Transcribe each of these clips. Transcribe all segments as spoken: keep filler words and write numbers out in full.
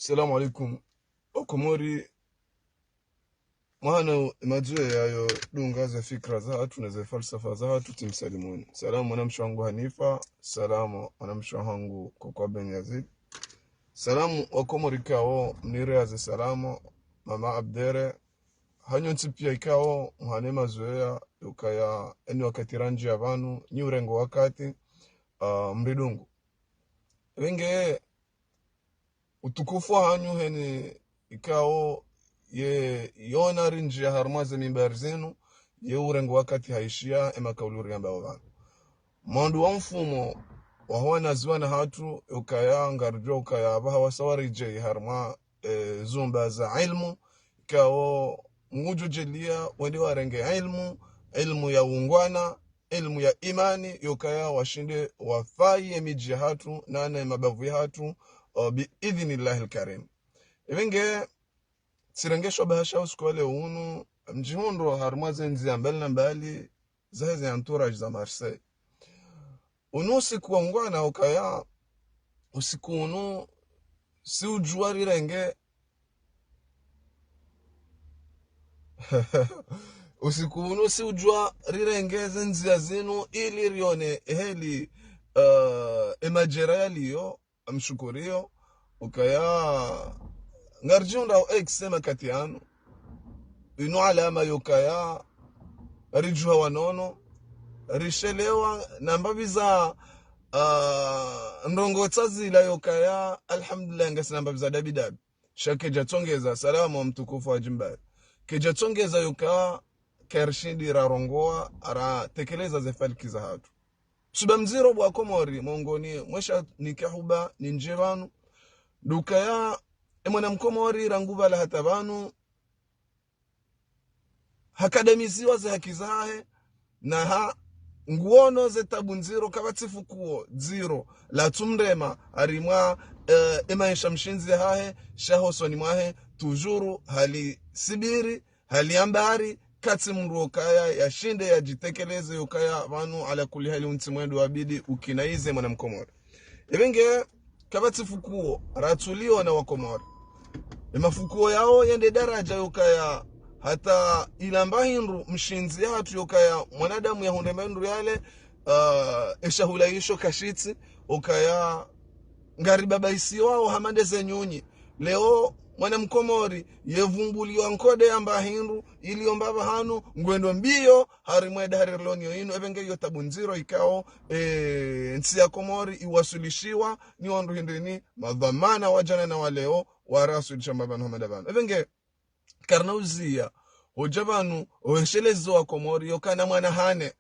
Salamu alaikum. Wakomori, mwana madzuwe yayo dunga ze fikra zahatru na ze falsafa zahatru, tsimsalimuni. Salamu mwanamshe wangu Hanifa, salamu mwanamshe wangu Kokwa Ben Yazid. Salamu wakomori ikao mnire aze salamu, mama Abdere, hanyu ntsi pia ikao mhane mazoea yokaya eni wakati randjia pvanu, nyi urengo wakati, ah, mridungu. Pvenge utukufu wahanyu heni ikao ye yona rindjia harumwa ze mimbari zinu, ye urengo wakati haishia, e makaulu riyambao pvanu. Mwandu wa mfumo waho wanazioni wahatru, yokaya ngaridjuao ukaya apvaha wasa waridjei harumwa, e, zumba za ilmu, ikao Mngu ngudjodjaaliya wende warenge ilmu, ilmu ya ungwana, ilmu ya imani, yokaya washinde wafayi ye midji yahatru, nane mabavu yahatru, o, bi idhnillahil karim. Pvenge, tsirenge sho bahasha usiku wa leo unu, mdjihundro harumwa ze ndzia mbali na mbali, zaheze entourage za Marseille. Unu usiku wa ungwana ukaya, usiku unu, si udjua rirenge, usiku unu si udjua rirenge ze ndzia zinu ili rione heli, eh, e madjera yaliyo, amshukuriyo, ukaya ngaridjihundrao X makati yanu. Inu alama yokaya ridjuha wanono, rishelewa na mbapvi za, ah, ndrongoo tsazila yokaya, alhamdulillah, ngasina mbapvi za dabi dabi. Sha kedja tsongeza, salamu wa mtukufu wa Djimbari. Kedja tsongeza yokaya karishindi rarongoa, ratekeleza ze falki zahatru. Suba mdziro bo wakomori, mongoni mwesha nike huba nindjie pvanu. Ndukaya, e mwana mkomori rangu pvala hata pvanu, hakadamiziwa ze haki zahe, na ha nguono ze tabu ndziro, kapvatsi fukuo ndziro latsumrema harimwa, eh, e maesha mshindzi yahahe, sha hosoni mwahe, toujours halisibiri, haliambari, katsi mndru okaya yashinde yadjitekeleze yokaya pvanu ala kulli hali untsi mwendo wabidi ukinaize mwana mkomori. Pvenge, kapvatsi fukuo ratsuliona wakomori. E mafukuo yao yende daraja yokaya hata ilamba hindru mshindzi yahatru yokaya mwanadamu yahundre mahindru yale, ah, e shahula isho kashitsi, okaya ngaribabaisiwao hama nde ze nyunyi. Leo mwana mkomori yevumbuliwa nkode yamba hindru, ili yomba pvahanu, ngwendo mbio, harimwa e dahari riloniyo inu, pvenge iyo tabu ndziro ikao, e, ntsi ya Komori iwaswilishiwa ni wandru hindrini, madhwamana wa djana na wa leo, waraswilisha mba pvanu hama nda pvanu. Pvenge, karina uziya, hodja pvanu, oweshelezo wa Komori, yokana mwana hane,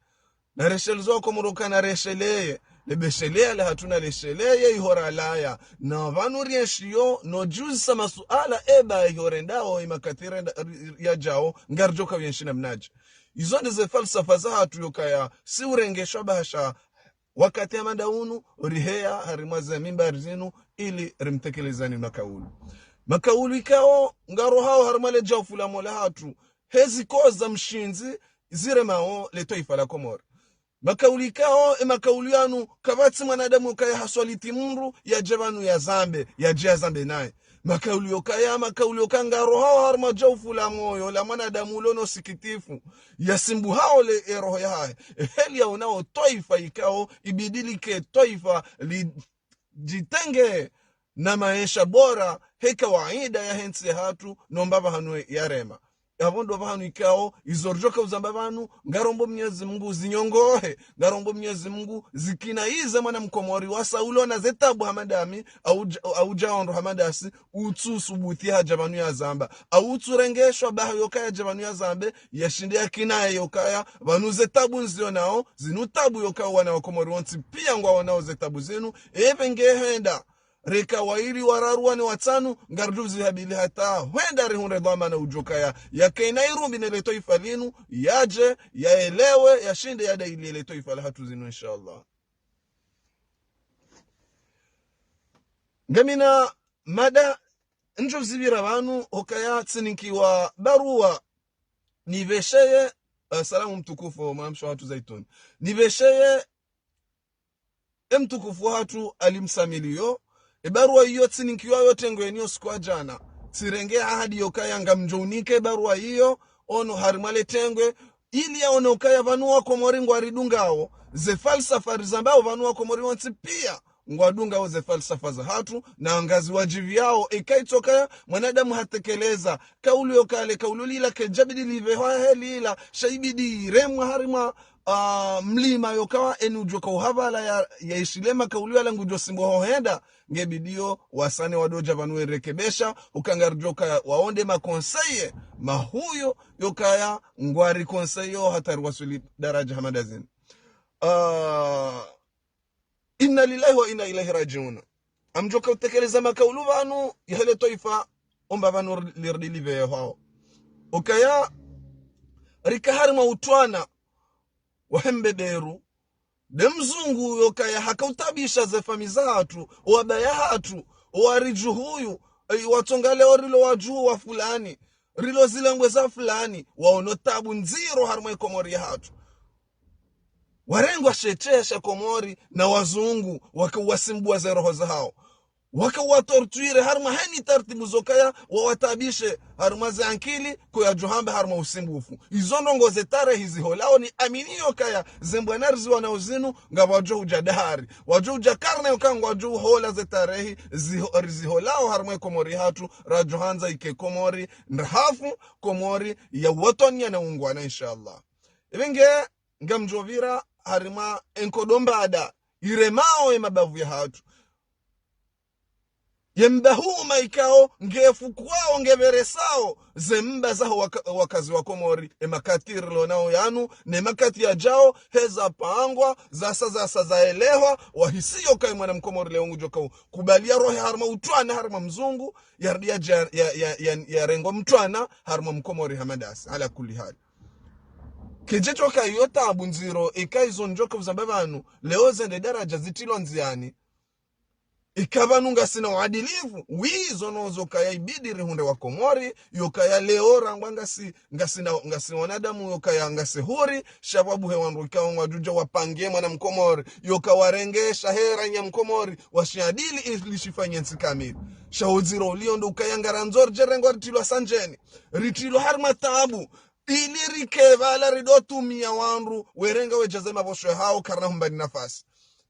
na reshelezo wa Komori, yokana resheleye, lebeshelea le hatru na lesheleye, ihora laya, na pvanu rienshiyo, no djuzisa masuala eba ihorendao, imakati renda, ri-, ri-, yadjao, ngaridjoka uyenshi namnadje. Izo nde ze falsafa zahatru yokaya, si urenge shwabahasha, wakati hama nda unu, riheya harimwa ze mimbari zinu, ili rimtekelezani makaulu. Makaulu ikao, ngarohao harimwa le djaufu la Mola hatru, hezi koza mshindzi, ziremao le twaifa la Komori. Makaulu ikao, e makaulu yanu, kapvatsi mwanadamu yokaya haswaliti mndru, yadje pvanu yazambe, yadje yazambe naye. Makaulu yokaya, makaulu yoka ngarohao harimwa djaufu la moyo, la mwanadamu ulo no sikitifu, yasimbuhao le eroho yahahe. Eheli yaonao twaifa ikao, ibidi like twaifa lidjitenge na maesha bora, he kawaida yahe ntsi yahatru, no mba pvahanu yarema. Yapvo ndo pvahanu ikao, izo ridjoka uzamba pvanu, ngarombo Mnyezi Mungu zinyongohe, ngarombo Mnyezi Mungu zikinaize mwana mkomori wasa ulo na ze tabu hama ndami, audja-, audjaondro hama ndasi, utsu subuti hadja pvanu yazamba. Autsu renge shwabaha yokaya yadje pvanu yazambe, yashinde yakinaye yokaya, pvanu ze tabu nzionao, zinu tabu yokaya wana wa Komori wontsi, pia ngwaonao ze tabu zinu, epvenge henda. Reka waili wararu wane watsanu, ngaridjo zihabili hata hwenda rihundre dhwamana udjokaya, yakaina irumbi ne le twaifa linu, yadje, yaelewe, yashinde yadaili le twaifa la hatru zinu, inshallah. Ngamina mada ndjo zipvira pvanu, hokaya tsinikiwa barua, nipvesheye, eh, salamu mtukufu, mwanamshe hatru Zaituni. Nipvesheye, e mtukufu hatru Ali Msamiliyo, Ebarua iyo tsininkiwa yo tengweni yo siku ya djana. Tsirenge ahadi yokaya ngamdjo unika ebarua iyo, ono harimwa le tengwe, ili yaone ukaya pvanu wa Komori ngwaridungao, ze falsafa rizambao pvanu wa Komori wontsi pia ngwadungao ze falsafa zahatru, na ngazi wadjiviao, eka itsokaya mwanadamu hatekeleza kauli yokale, kauli lila kedjabidi live hwa helila, sha ibidi iremwa harimwa, ah, mlima yokawa eni udjo kauhavala ya, ya ishilema kauli wala ngudjo simbo hohenda, ngebidiyo wasane wadodja pvanu werekebesha, uka ngaridjo kaya waonde makonseye mahuyo yokaya ngwari konseyo hata riwaswili daraja hama ndazini. Ah, inna lillahi wa inna ilaihi rajiuna. Amdjoka utekeleza makaulu pvanu, yahele twaifa, omba pvanu liridi live hwao. Ukaya, rika harimwa utwana, wahe mbeberu, nde mzungu yokaya haka utabisha ze fami zahatru, owabaya hatru, owaridjuhuyu, eh, watsonga leo rilo wadjuhu wa fulani, rilo zilengwe za fulani, waono tabu ndziro harimwa Komori yahatru. Warengwa shetshe sha Komori na wazungu, waka uwasimbua ze roho zahao. Waka uwatorture harimwa heni tartibu zokaya wawatabishe harimwa ze ankili, koyadjo hamba harimwa usimbufu. Izo ndrongoo ze tarehi ziholao ni amini yokaya ze mbwana riziwanao zinu ngapvadjo udja dahari. Wadjo udja karne yoka ngwadjo uhola ze tarehi ziho-, riziholao harimwa Komori hatru, radjo handza ike Komori ndrahafu, Komori ya watwaniya na ungwana, inshallah. Ivi nge ngamdjo pvira harimwa enkodo mbada, iremao ye mabavu yahatru. Ye mba huma ikao, ngefukwao, ngepveresao, ze mba zaho waka-, wakazi wa Komori, e makati rilo nao yanu, ne makati yadjao, heza pangwa, zasa, zasa, zaelehwa, wahisiyo kayi mwana Mkomori leo ngudjo kau kubalia rohe harimwa utwana, harimwa mzungu, yaridi ya, ya, ya, ya, ya rengo mtwana, harimwa Mkomori hama ndasi, ala kulli hali. Kedje choka iyo tabu ndziro, eka izo ndjoka uzamba pvanu, leo zende daraja zitilwa ndziani. Ika pvanu ngasina uadilifu, wi izo nozo kaya ibidi rihundre wa Komori, yokaya leo rangwa ngasi, ngasina, ngasi wanadamu yokaya ngasi huri, shababu he wandru ikao ngwadjo udja wapange mwana Mkomori, yoka warenge shahera nya Mkomori, washiadili ili shifanye ntsi kamili. Sha udziro ulio ndo ukaya ngarandzo ridje rengwa ritilwa sanjeni, ritilwa harimwa tabu, ili rike pvala rido tumia wandru, werenga wedjaze mapvosho hao karina humbani nafasi.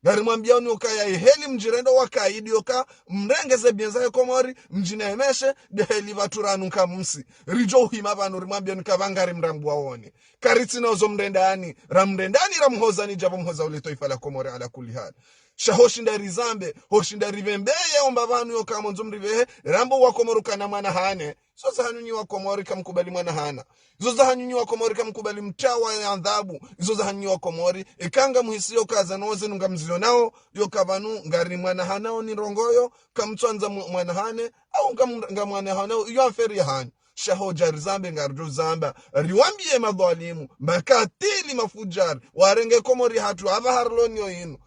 Ngarimwambiao ni ukaya iheli mdjirendo wa kaidi yoka, mrenge ze biens za ye Komori, mdjina emeshe, de heli pvatsu ranu nka msi. Ridjo uhima pvanu rimwambiao ni kapvangari mrambu waone. Karitsina uzo mrendani, ramrendani ramhozani djapvo mhoza ule twaifa la Komori ala kulli hali. Sha hoshinda rizambe, hoshinda ripvembeye omba pvanu yoka mondzo mripvehe, rambo wa Komori kana mwana hane. Izo zahanyu nyi wa Komori kamkubali mwana hana. Izo zahanyu nyi wa Komori kamkubali mtawa ya adhabu. Izo zahanyu nyi wa Komori. Ika ngamuhisiyo kaza noze nunga mzio nao, yoka pvanu ngari mwana hanao ni ndrongoyo, kamtswandza mu-, mwana hane, au ngam-, nga mwana hanao, iyo affaire yahanyu. Sha hodja rizambe ngaridjo zamba. Riwambiye madhwalimu, makatili mafujari, warenge Komori hatru, apva harilo nyo inu.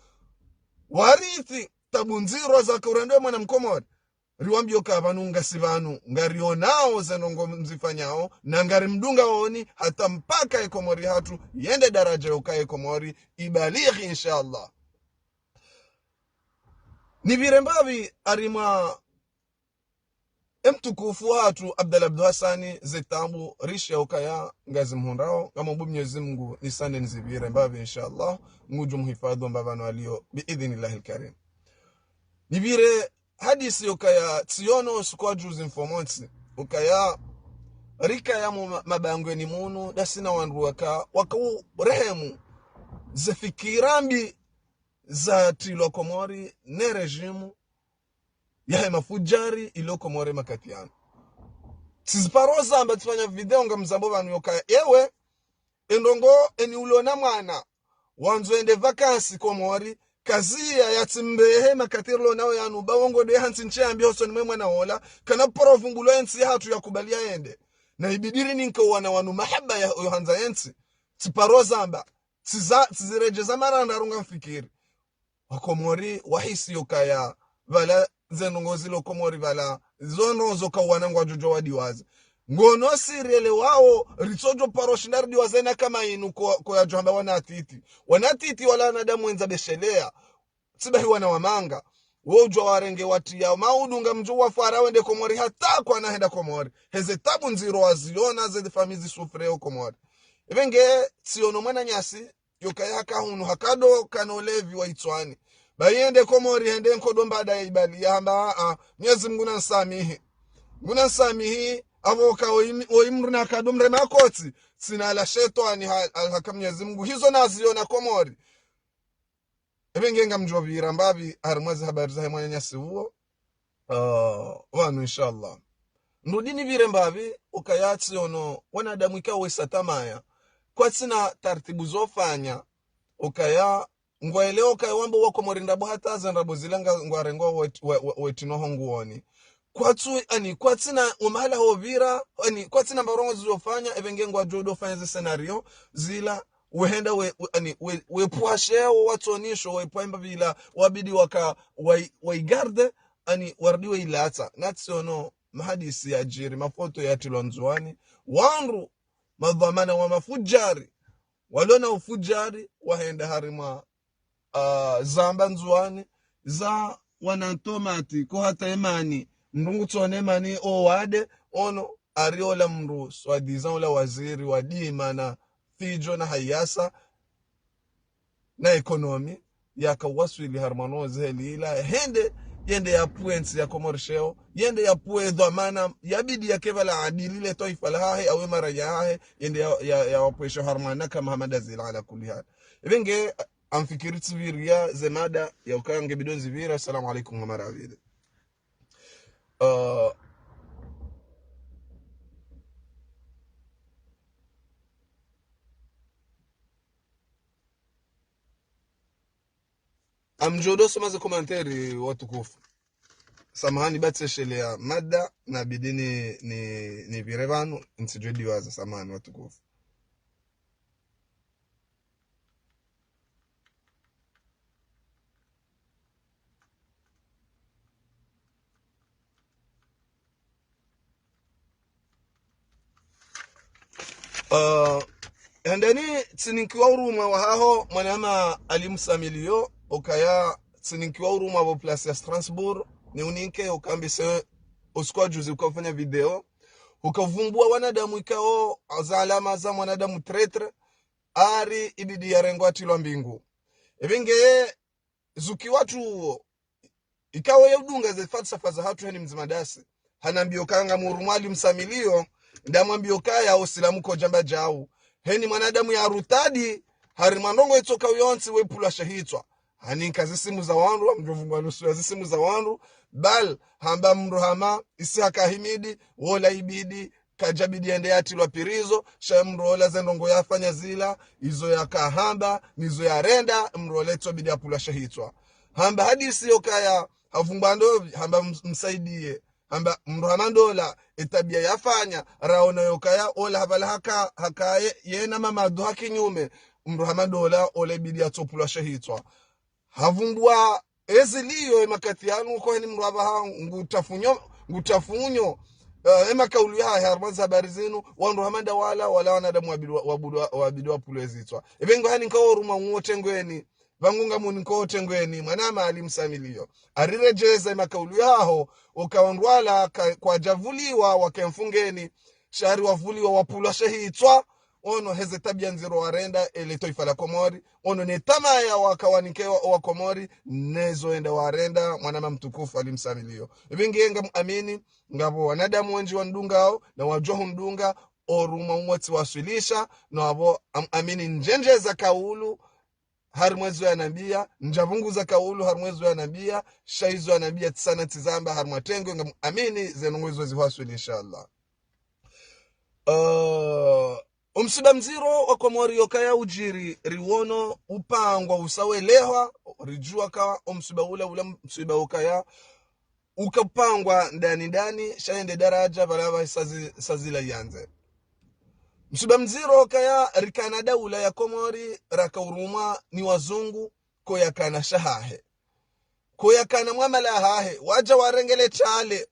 Warithi, tabu ndziro za kurendwe mwana Mkomori. Riwambiyo ka pvanu ngasi pvanu, ngarionao ze ndrongo mzifanyao, na ngarimdungaoni, hata mpaka ye Komori hatru, yende daraja yoka ye Komori, ibalighi, inshallah. Nipvire mbapvi harimwa emtukufu hatru Abdallah Abdou Hassani ze tabu risha ukaya ngazimhundrao, ngamombo Mwenyezi Mungu nisande nizipvire mbapvi, inshallah, ngudjo muhifadhi omba pvanu alio, bi idhnillahi lkarim. Nipvire hadisi yokaya tsiono siku wa juzi mfomontsi, ukaya rikaya mu ma-, mabangweni munu, ndasi na wandru waka, waka urehemu ze fikira mbi zatilwa Komori ne régime yahe mafujari ilo Komori makati yanu. Tsiziparo zamba tsifanya video ngamzambo pvanu yokaya, ewe, endrongo eni ulona mwana, wandzo ende vacances Komori, kaziya yatsimbehe makati rilo nao yanu, ba wongo de hantsi ntsi yambi hosoni mwe mwana wola, kana paro vumbulwa entsi yahatru yakubali yaende. Na ibidi rininke wana wanu mahaba ya, yo handza entsi. Tsiparo zamba, tsiza-, tsiziredjeza mara ndraru ngamfikiri. Wa Komori, wahisi yokaya, pvala ze ndrongo zilo Komori pvala, zo ndrongo zoka wana ngwadjo djo wadiwaze. Ngono sirielewao, ritsodjo paro shinda ridiwaze na kama inu ko, koyadjo hamba wana atiti. Wana atiti wala wanadamu wendza beshelea. Tsibahi wana wa manga. Wo udjuwa warenge watriya maudu ngamdjo wafwara wende Komori hata kwana henda Komori. Heze tabu ndziro waziona, ze famiyi zisufreo Komori. Ebe nge tsiono mwananyasi, yokaya haka hunu hakado kana ulevi wa itswani. Ba yende Komori hende nkodo mbada ya ibali yahamba, "Aa, Mnyezi Mngu nansamihi. Mngu nansamihi, abo ka oyi, oyi mdru nakado mrema kotsi, tsina la shetwani ha, haka Mnyezi Mngu. Hizo naziona Komori." Ebe nge ngamdjo pvira mbapvi harimwa ze habari zahe mwananyasi uwo. Ah, pvanu, inshallah. Ndrudi nipvire mbapvi, ukaya tsiono wanadamu ikao wesa tamaya. Kwatsina tartibu zofanya, ukaya ngwaelewa ukaya wamba wa Komori ndrabo hata ze ndrabo zila nga, ngwarengwa wet-, we-, we-, wetino ho nguoni. Kwatsu, ani, kwatsina wo mahala hopvira, ani, kwatsina mbarongo zizofanya, ebe nge ngwadjo do fanya ze scénario zila, wehenda we, we, ani, we, wepvwashe wo watsonisho, wepvwa imba pvila, wabidi waka, wai, waigarde, ani, warudi weilatsa. Na tsiono mahadisi yadjiri, mafoto yatrilwa Ndzuani, wandru, madhwamana wa mafudjari, walona ufudjari, wahenda harimwa, ah, zamba Ndzuani, za wana tomati, ko hata emani, mdru ngutsone emani, o wade, ono, ariola mdru, soi-disant ola waziri, wa dima na fidjo na hayasa, na ekonomi, yaka waswili harimwa no ziheli ila, hende, yende yapvwe ntsi ya Komori sheo, yende yapvwe dhwamana, yabidi yake pvala adili le twaifa lahahe, awe maraya hahe, yende ya, ya, ya wapvwe sheo harimwa na kama hamada zila ala kulli hal. Ebe nge, amfikiri tsipviriya ze mada ya ukaya nge bidon zipvira. Assalamu alaikum wa marahaba. Uh, amdjo do soma ze commentaire watukufu. Samahani, ba tseshelea mada, nabidi ni, ni, nipvire pvanu, ntsidjo diwaza, samahani watukufu. Uh, handani tsininkiwa urumwa wahaho mwanama Ali Msamiliyo, okaya tsininkiwa urumwa pvo place ya Strasbourg, ni uninke ukambise usiku wa juzi ukafanya video, ukavumbua wanadamu ikao za alama za mwanadamu traitre, ari ibidi yarengwa atrilwa mbingu. Ebe nge zuki watru uwo, ikao ye udunga ze falsafa za hatru heni mdzima dasi. Hanambio kaya ngamurumwa Ali Msamiliyo, ndamwambio kaya usilamu kodjamba djau. Heni mwanadamu ya rutadi, harimwa ndrongo itsoka uyontsi wepvulwa shehitswa. Haninka zisimu za wandru, amdjovu mwanusu ya zisimu za wandru, bal, hamba mdru hama, Isihaka Himidi, wola ibidi, kadjabidi yende yatrilwa prison, sha mdru ola ze ndrongo yafanya zila, izo yakahamba, nizo yarenda, mdru ola itsobidi apvulwa shehitswa. Hamba hadisi yokaya, havumbua ndopvi, hamba ms-, msaidiye. Hamba mdru hama ndola, etabia yafanya, raona yokaya, ola hapvala haka, hakaye, yena mamadu hakinyume, mdru hama ndola, ola ibidi atsopvulwa shehitswa. Havumbua eziliyo emakati yanu, ko heni mdru apvaha ngutafunyo, ngutafunyo, eh, emakaulu yahahe harimwa ze habari zinu, wandru hama nda wala, wala wanadamu wabidi wa, wabidi wa, wabidi wapvulwe zitswa. Ebe ngo haninka urumwa nguo tengweni, pvangu ngamuni nko tengweni, mwanama Ali Msamiliyo. Ariredjeza emakaulu yaho, uka wandru wala ka, kwadjavuliwa wake mfungeni, sha ari wavuliwa wapvulwa shehitswa, ono heze tabia ndziro warenda ele twaifa la Komori, ono ne tamaya waka waninke wa, wa Komori, nezo enda warenda, mwanama mtukufu Ali Msamiliyo. Ebe nge ngamuamini, ngapvo wanadamu wendji wandungao, na wadjo hundunga, orumwa umotsi waswilisha, no apvo am-, amini ndjendjeza kaulu, harimwa ezo yanambia, ndjapvunguza kaulu, harimwa ezo yanambia, sha izo yanambia tsisana tsizamba, harimwa tengwe, ngamuamini, ze ndrongo izo zihwaswili, inshallah. Uh, omsiba mdziro wa Komori yokaya udjiri, riwono upangwa usawelehwa, ridjua ka omsiba ula, ula msiba ukaya, ukapangwa ndani ndani, sha yende daradja pvala pva sazi, sazila yandze. Msiba mdziro kaya rikana daula ya Komori, raka urumwa ni wazungu, ko yakana shahahe. Ko yakana mwamala hahe, wadja warengele tale,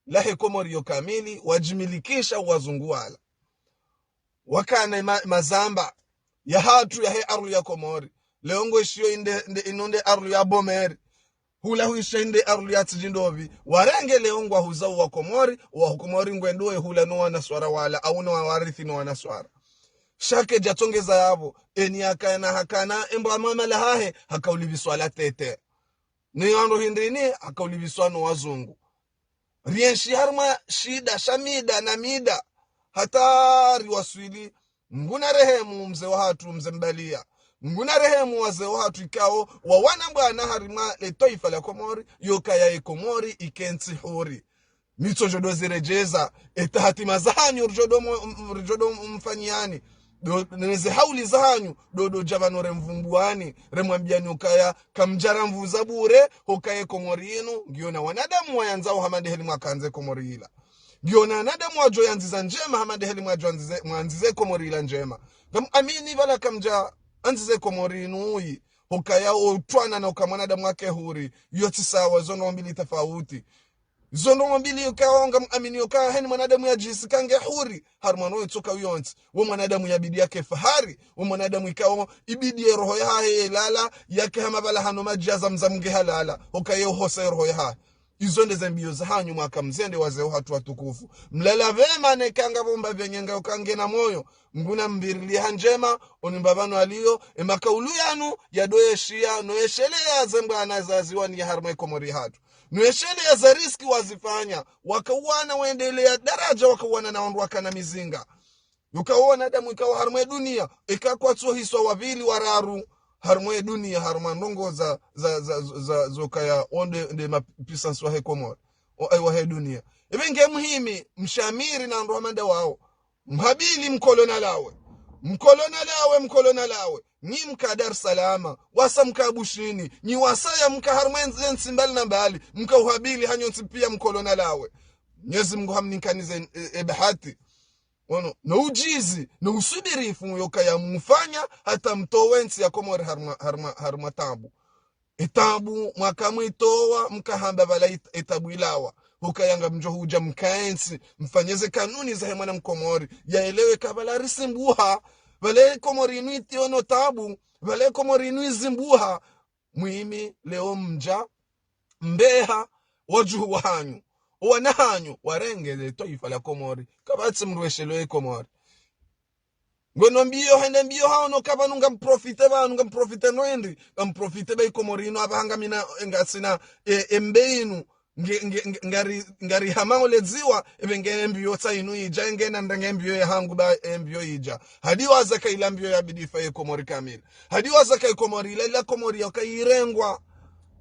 lahe Komori yo kamili, wadjimilikisha wazungu wala. Wakana ma, mazamba, ya hatru yahe arlu ya Komori. Leo ngo ishiyo inde, inde, ino nde arlu ya Bomeri. Hula huisha inde aruli ya tsidji ndopvi. Warenge leo ngwahuzao wa Komori, wa Komori ngwendo ye hula no wanaswara wala, au no warithi no wanaswara. Sha kedja tsongeza yapvo, eni yakana hakana, embo amamala hahe, hakaulipviswa la tete. Ni wando hindrini, hakaulipviswa no wazungu. Rienshi harumwa shida, sha mida na mida. Hata riwaswili, Mngu na rehemu mze wahatru, mze Mbalia. Mngu na rehemu wazee wahatru ikao, wawana mbwana harumwa le twaifa la Komori, yokaya ye Komori, ikentsi huri. Mitso djodo ziredjeza, eta hatima zahanyu ridjodo mo-, m-, ridjodo mfanyiani. Do, neze hauli zahanyu, do, do djapvanu remvumbuani, remwambiani ukaya, kamdjara mvuza bure, hukaya Komori inu, ngiona wanadamu wayandzao hama ndeheli mwakandze Komori ila. Ngiona wanadamu wadjo yandziza ndjema, hama ndeheli mwadjo andzize, mwandzize Komori ila ndjema. Ngam amini pvala kamdja andzize Komori inu uyi, hukaya o utwana na uka mwanadamu wake huri, yotsi sawa, zo ndo mbili tafauti. Zo ndo mbili ukao ngam amini ukaya heni mwanadamu yadjisi kange huri, harumwa no itsoka uyontsi. Wo mwanadamu yabidi yake fahari, wo mwanadamu ikao ibidi ye roho yahahe yelala, yake hama pvala hano madji ya Zamzam nge halala, hukaya uhosa ye roho yahahe. Izo ndeze mbio zahanyu mwaka mzende wazee wahatru watukufu. Mlala pvema neka ngapvo mbapvi nyenga uka ngena moyo. Mngu na mvirilie ha ndjema, onimba pvanu aliyo, emakaulu yanu, yadoyeshiya, noyeshelea ze mbwana zaziwaniya harumwa Komori yahatru. Noyeshelea ze riski wazifanya, wakauwana wendelea daraja, wakauwana na wandru wakana mizinga. Yukao wanadamu ikao harumwa dunia, ika kwatsohiswa wapvili wararu, harumwa dunia, harumwa ndrongoo za, za, za, za, zokaya, onde, nde mapuissance wahe Komori, o, ai wahe dunia. Ipve nge muhimi, mshamiri na wandru wa manda wao. Mhabili mkolona lawe. Mkolona lawe, mkolona lawe. Nyi mka Dar es Salaam, wasa mka Bushini, nyi wasaya mka harumwa ze ntsi mbali na mbali, mka uhabili hanyu ntsi pia mkolona lawe. Mnyezi Mngu hamnikanize, e, e bahati. Ono, no ujizi, no usubirifu yokaya mufanya, hata mtowe ntsi ya Komori harumwa, harumwa, harumwa tabu. Etabu, mwaka mwitowa, mkahamba pvala et-, etabu ilawa. Hukaya ngamdjo hudja mkaentsi, mfanye ze kanuni zahe mwana Mkomori. Yaelewe ka pvala risimbuha, pvale Komori inu itio no tabu, pvale Komori inu izimbuha. Mwimi leo mdja, mbeha, wadjuhu wahanyu, owana hanyu, warenge le twaifa la Komori. Kapvatsi mdru weshelea ye Komori. Ngwendo mbio, hende mbio hao no kapvanu ngamprofite pvanu, ngamprofite no endi, ngamprofite pva i Komori inu apvaha ngamina, ngasina, e, embe inu, nge, nge, nge, ngari, ngari hamao ledziwa, ipve nge mbio tsa inu idja, nge na ndenge mbio yahangu pva, e, mbio idja. Hadi waza ka ila mbio yabidi ifa ye Komori kamili. Hadi waza ka i Komori ila, ila Komori yaka irengwa.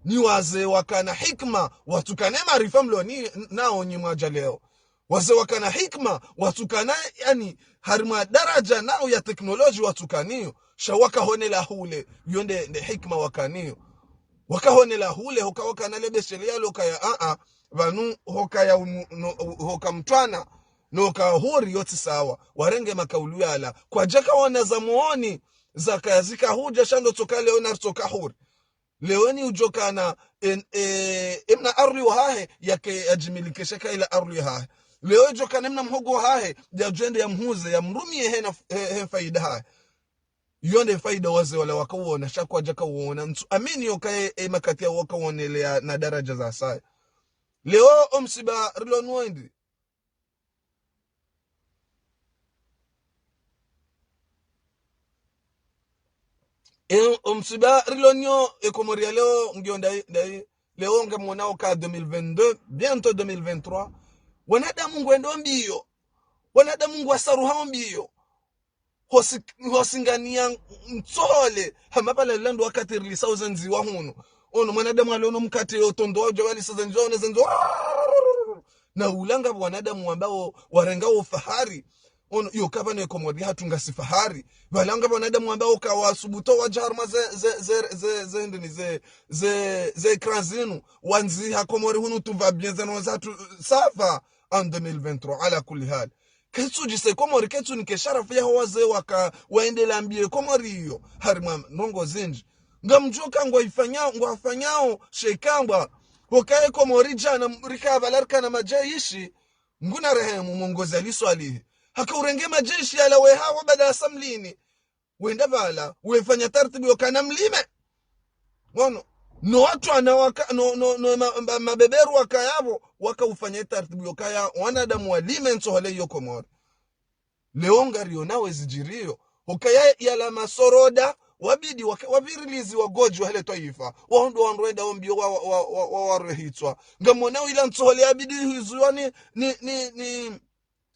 Ni wazee wakana hikima, watsukane maarifa mlo ni, nao nyi mwadja leo. Wazee wakana hikima, watsukana, yani, harumwa daraja nao ya teknoloji watsukaniyo. Sha wakahonela hule, yo nde, nde hikima wakaniyo. Wakahonela hule, hoka wakana lebeshele yalo kaya, a, a, pvanu hoka ya umu-, no, hoka mtwana, no ka huri yotsi sawa. Warenge makaulu yala. Kwadjaka wana za muoni, zakaya zika hudja sha ndo tsoka leo na tsoka huri. Leo ni udjokana, en-, e, emna aruli wahahe, yake yadjimilikishe ka ila aruli yahahe. Leo udjokana emna mhogo wahahe, yadjwende yamhuze, yamrumie hena, he, he faida hahe. Yo nde faida wazee wala wakauona, sha kwadjaka uona. Ntsu amini yoka e, e makati ya wakauonelea na daraja za saya. Leo omsiba rilo nwendi. E, omsiba rilo nyo, e Komori ya leo, ngiyo ndai, ndai, leo ngamwona oka deux mille vingt-deux, bientôt deux mille vingt-trois. Wanadamu ngwendo mbio. Wanadamu ngwasaruha mbio. Hosi, hosingania mtsohole, hama pvala lando wakati rilisao ze ndziwa hunu. Ono mwanadamu aliono mkate yo tondo wadja walisa ze ndziwa, one ze ndziwa. Na ulanga wanadamu wambao, warengao fahari. Ono, yo kapvanu e Komori yahatru ngasi fahari. Walanga wanadamu wambao kawasubutu wadja harumwa ze, ze, ze, ze, ze, ndini ze, ze, ze écran zinu. Wandziha Komori hunu tout va bien, zeno zatru, ça va en deux mille vingt-trois, ala kulli hal. Ketsu djise Komori, ketsu nike sharafu yaho wazee waka, waendelea mbie Komori iyo, harumwa ndrongoo zindji. Ngamdjoka ngwaifanya, ngwafanyao, shekambwa, hoka e Komori djana, rika pvala rikana madjeshi, Mngu na rehemu, mwongozi Ali Swalihi. Haka urenge madjeshi yala wehawo baada ya samlini. Wenda pvala, wefanya tartibu yokana mlime. Ngono. No watwana waka, no, no, no ma, ma, mabeberu wakaya pvo, waka ufanya taratibu yokaya wanadamu walime ntsohole iyo Komori. Leo ngarionao ezidjiriyo. Hukaya yala masoroda, wabidi waka, wapvirilizi wagodji wahe le twaifa. Wahundru wandru wenda ombio wa, wa, wa, wa, wa, warehitswa. Ngamonao ila ntsohole yabidi ihuziwa ni, ni, ni, ni,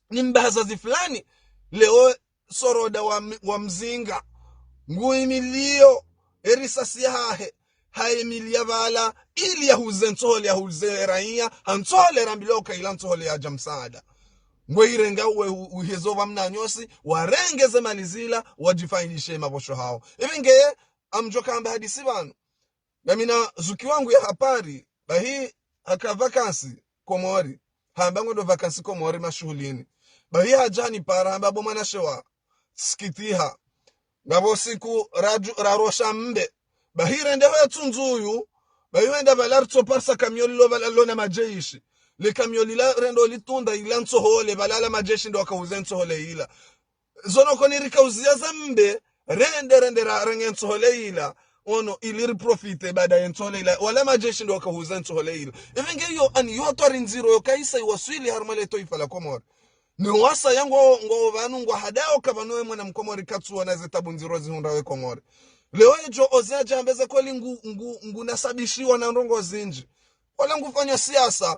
ni mbahazazi fulani. Leo soroda wa, wa mzinga. Nguimilio, erisasi yahahe. Haimilia pvala, ili yahuze ntsohole, yahuze eraiya, ha ntsohole rambilwa uka ila ntsohole yadja msaada. Ngwe irenga uwe u-, uhezo pvwa mna nyosi, warenge ze mali zila, wadjifaidishe maposho hawo. Ivi ngeye, amdjo kamba hadisi pvanu. Ngamina zuki wangu ya hapari, bahi haka vacances Komori. Hamba ngondo vacances Komori mashuhulini. Bahi hadja hanipara, hamba bo mwanashe wa, sikitiha. Ngapvo siku radju, rarosha mbe. Bahi rende ho yatsunzu uyu. Bahi wenda pvala ritsoparisa kamiyo lilo pvala lona madjeshi. Le kamiyo lila rendo litunda ila ntsohole, pvala la madjeshi ndo wakahuze ntsohole ila. Zo no koni rikauzia za mbe, rende, rende ra, renge ntsohole ila. Ono, ili riprofite baada ye ntsohole ila. Wala madjeshi ndo wakahuza ntsohole ila. Ivi nge yo, ani yo hatwari ndziro yo kaisa iwaswili harumwa le twaifa la Komori. Ni wasa yangu ngo, ngo pvanu ngo hadao ka pvanu we mwana mkomori katsuona ze tabu ndziro zihundrao ye Komori. Leo edjo oze adjambe ze kweli ngu, ngu, ngu nasabishiwa na ndrongo zindji. Wala ngufanya siasa.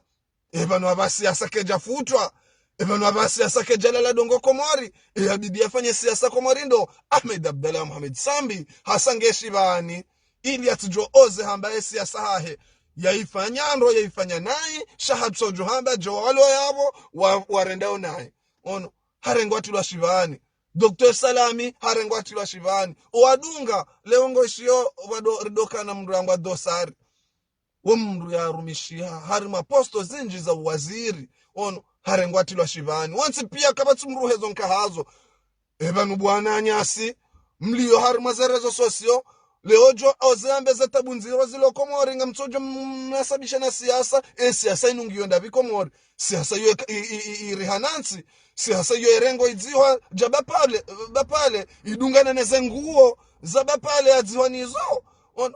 E pvanu apva siasa kedja futwa. E pvanu apva siasa kedja lala dongo Komori. E yabidi yafanye siasa Komori ndo Ahmed Abdallah Mohamed Sambi hasa nge shivani. Ili yatsidjo oze hamba ye siasa hahe. Yaifanya ndo, yaifanya nayi, sha hatsodjo hamba djo walo yapvo, wa, warendao nayi. Ono, harengwa tilwa shivani. Docteur Salami, harengwa tilwa shivani. Owadunga, leo ngo ishiyo, wado, ridokana mndru yangwa dosari. Wo mndru yarumishiha, harumwa posto zindji za uwaziri. Ono, harengwa tilwa shivani. Wontsi pia kapvatsi mndru hezo nkahazo. E pvanu bwana nyasi, mlio harumwa ze réseaux sociaux, leo djo oze ambe ze tabu ndziro zilo Komori, ngamtsodjo m-, mnasabisha na siasa, e siasa inu ngiyo ndapvi Komori. Siasa iyo eka, i, i, i, iri hanantsi, siasa iyo erengo idzihwa, dja bapvale, bapvale, idungana ne ze nguo, za bapvale adzihwa nizo. Ono,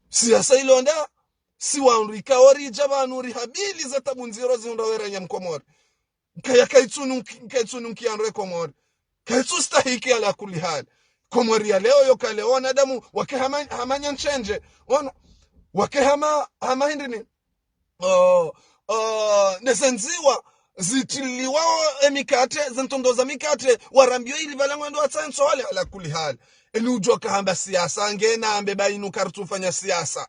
siasa ilonda, si wandru ikao ridja pvanu rihabili ze tabu ndziro zihundrao eraiya mkomori. Kaya kaitsunu nki-, kaitsunu nkiandre Komori. Kaitsu stahiki ala kulli hali. Komori ya leo yo ka leo wanadamu wake hama, hama nyantshendje. Ono, wake hama, hama hindri ni. Oh, oh, ne ze ndziwa, zitiliwa emikate, ze ntondo za mikate, warambio ili pvala ngwendo watsahe ntsohole ala kulli hali. Eni udjo kahamba siasa, nge nambe ba inu karitsufanya siasa.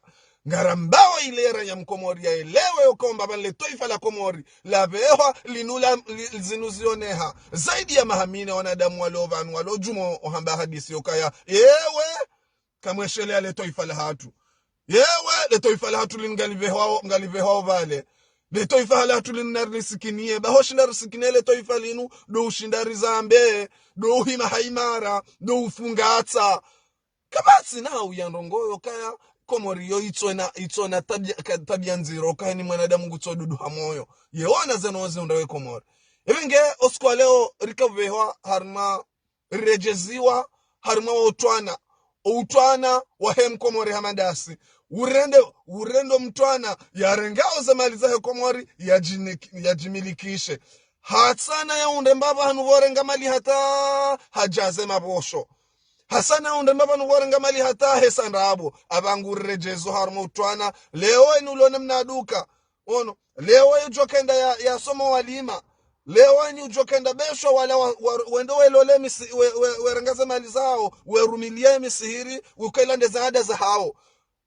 Ngarambao ile eraiya mkomori yaelewe yo ka amba pvanu le twaifa la Komori, lapvehwa linu la, li, zinu zioneha. Zaidi ya maha mine wanadamu walo pvanu walo djumwa ohamba hadisi yokaya. Yewe, kamweshelea le twaifa la hatru. Yewe, le twaifa la hatru linu ngalipvehwao, ngalipvehwao pvale. Le twaifa la hatru linu narilisikiniye. Baho shinda risikinie le twaifa linu, ndo ushinda rizambe, ndo uhima ha imara, ndo ufungatsa. Kapvatsi na uya ndrongo yo kaya, Komori yo itsona, itsona tabia, ka, tabia ndziro, kaya ni mwanadamu ngutso dudu ha moyo. Ye wana zeno zihundrao ye Komori. Ivi nge osiku wa leo rikapvehwa harumwa riredjeziwa harumwa wo utwana. O utwana wahe mkomori hama ndasi. Urende, urende mtwana, yarengao ze mali zahe Komori, yadjini-, yadjimilikishe. Hatsana yaundre mbapvi hanu pvorenga mali hata hadjaze maposho. Hatsana yaundre mbapvi hanu pvorenga mali hata hesa ndrabo. Apvangu riredjezo harumwa utwana. Leo eni ulone mna duka. Ono, leo udjo kenda ya, yasoma walima. Leo eni udjo kenda beshwa wala wa, wa, wendo welole misi-, we, we, werenge ze mali zawo, werumilie misihiri, ukela nde zaada zahawo.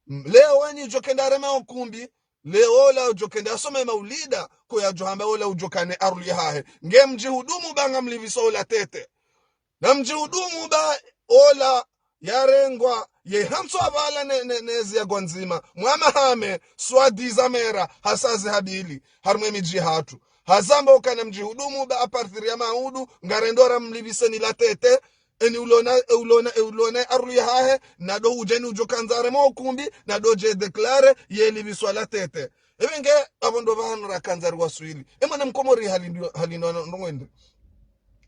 Mm, leo eni udjo kenda rema ukumbi, leo ola udjo kenda asome maulida, ko yadjo hamba ola udjo kane aruli hahe. Nge mdjihudumu ba ngamlipviso ola tete. Na mdjihudumu ba ola yarengwa, ye hantswa pvala ne, ne, ne ezi ya gwandzima. Mwa mahame, swadi za mera, hasa zihabili, harumwa emidji hatru. Hazamba ukana mdjihudumu ba à partir ya maudu, ngarendo ramlipviseni la tete, eni ulona, e ulona, e ulona aruli hahe, na ndo udje ni udjo kandza harumwa ukumbi, na ndo dje déclarer, yelipviswa la tete. Ivi nge, apvo ndo pvanu rakandza riwaswili. E mwana mkomori hali ndo, hali ndo, ndo ngwende.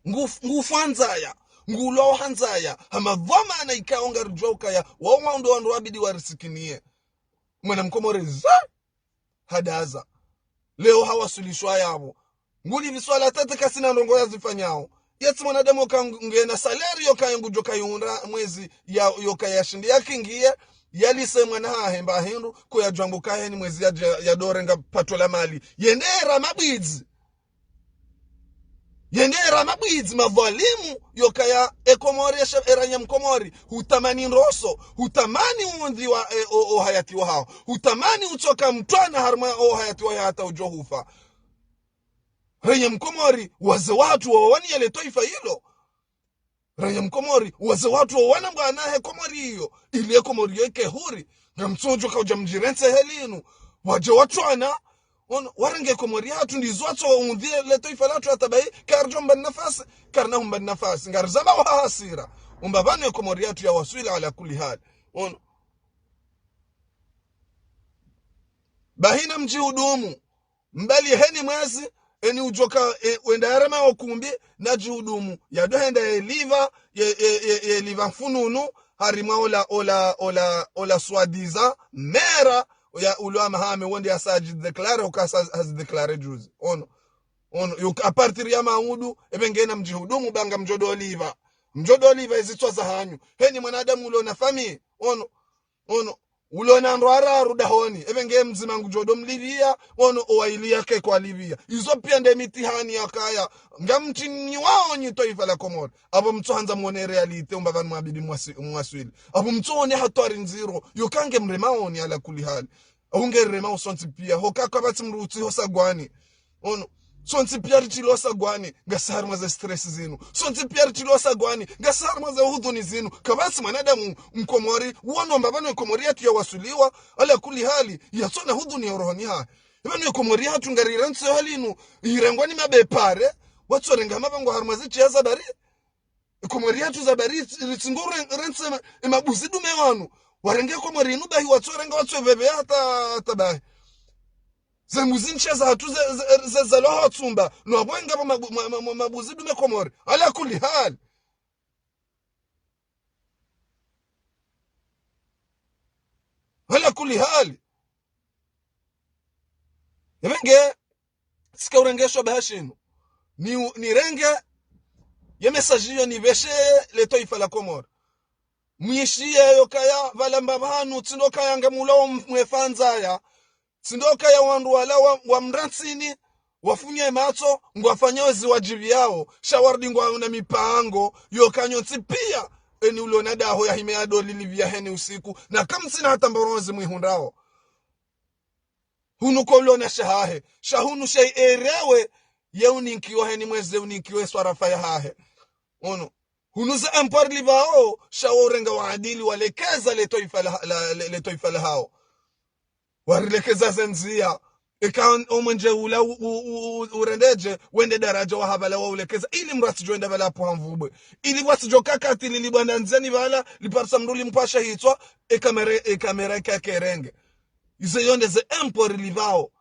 Nguf-, ngufwandzaya. Ngulwao ha ndzaya, ha madhwamana ikao ngaridjuwa ukaya, wao wao ndo wandru wabidi warisikiniye. Mwana mkomori za hadaza. Leo hawaswilishwa yapvo. Ngulipviswa la tete kasina ndrongo yazifanyao. Yetsi mwanadamu yoka ngena salaire yoka ngudjo kayihundra mwezi ya, yoka yashindi yakingiye, yalise mwana hahe mba hindru, ko yadjwambu kaheni mwezi ya, ya, yadorenga pato la mali. Yende ra mabwidzi. Yende ra mabwidzi madhwalimu yokaya e Komori, eshe-, eranya mkomori, hutamani ndroso, hutamani undhiwa, e, o, o hayati wahawo, hutamani utsoka mtwana harumwa o hayati wahawo hata udjo hufa. Ranya mkomori, wazee watru wawawaniya le twaifa ilo. Ranya mkomori, wazee watru wawana mbwana he Komori iyo, ili e Komori iyo ike huru. Ngamtsodjo kaudja mdjirentse heli inu. Wadje watwana, ono, warenge Komori hatru ndizo watso undhiye le twaifa latru hata bahi, karidjo mba nafasi, karina humba nafasi. Ngarizamba wa hasira. Umba pvanu e Komori hatru yawaswili ala kulli hali. Ono. Bahi na mdjihudumu. Mbali heni mwezi, eni udjoka, e, wenda yarema okumbi, na djihudumu. Yado henda ye liva, ye, ye, ye, ye liva mfununu, harimwa ola, ola, ola, ola soi-disant mera, ya ulo wa Hamahame, wonde hasa hadjidéclaré, hoka hasa, hazidéclaré juzi. Ono. Ono, yuk-, à partir ya maudu, ebe ngena mdjihudumu, ba ngamdjo do liva. Mdjo do liva ezitswa zahanyu. Heni mwanadamu ulo na famille. Ono. Ono, ulo na ndrwara rudahoni, ebe nge mdzima ngudjo do mlipviya, ono, owaili yake kwalipviya. Izo piya nde mitihani yakaya, ngamtiniwao nyi twaifa la Komori. Apvo mtsohandza mwone réalité, umba pvanu mwabidi mwasi-, mwaswili. Apvo mtsoone hatwari ndziro, yoka nge mremaoni ala kulli hali. Au nge rema usontsi piya, hoka kapvatsi mdru utsi hosa gwani. Ono. Sontsi piya ritilo sagwani, ngasi harumwa ze stress zinu. Sontsi piya ritilo sagwani, ngasi harumwa ze hudhuni zinu. Kapvatsi mwanadamu mkomori, wono mba pvanu e Komori yatru yawaswiliwa, ala kulli hali, yatsona hudhuni ya rohoni hahe. Pvanu e Komori yatru ngarirentsi hali inu, irengwa ni mabepare, watsorenga mapangwa harumwa zitsi ya zabari. E Komori yatru zabari, ritsingo ren-, rentsi ema-, emabuzi dume wanu. Warenge Komori inu bahi watsorenga watsoveve hata, hata bahi. Ze mbuzi ntshe zahatru ze, ze, ze, ze loho tsumba. No abwenga bo mabu-, ma, ma, ma, mabuzi dume Komori. Ala kulli hali. Ala kulli hali. Ebe nge, tsika urenge sho baha shinu. Ni, nirenge, ye message iyo nipveshe le twaifa la Komori. Mwishiye yokaya, pvala mba pvanu, tsindo kaya ngamulao mwefandzaya. Tsindo kaya wandru wala wa, wa mrantsini, wafunye matso, ngwafanyao ezi wadjibu yawo, sha warudi ngwauna mipango, yoka nyontsi piya, eni ulo na daho yahime yado lilipviya heni usiku, na kamtsina hata mbaronzi mwihundrao. Hunu ko ulo na shahahe, sha hunu sha erewe, ye uninkiwa heni mwezi uninkiwe swarafa yahahe. Ono. Hunu ze impôts lipvao, sha wo urenga wa adili walekeza le twaifa la, la, le, le twaifa lahao. Warilekeza ze ndziya. Eka omwenje ula u, u, u, u, urendedje, wende daradja wa hapvala wa ulekeza. Ili mdru atsidjo enda pvala apvo hamvubwe. Ili watsidjo kakati lilibwanda ndzeni pvala, liparisa mdru limpasha hitswa, e kamera, e kamera ika kerenge. Ize yonde ze impôts lipvao.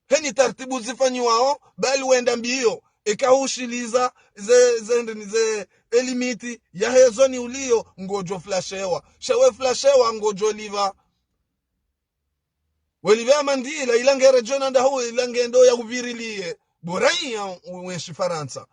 Heni tartibu zifanyiwao, bali wenda mbiyo, eka hushiliza ze, ze, ndeni ze, e limite, ya hezo ni uliyo, ngodjo flashewa. Sha we flashewa, ngodjo lipva. Welipve amande ila, ila ngere djona ndahu, ila ngendo ya upviriliye. Bora iya u-, wenshi Farantsa.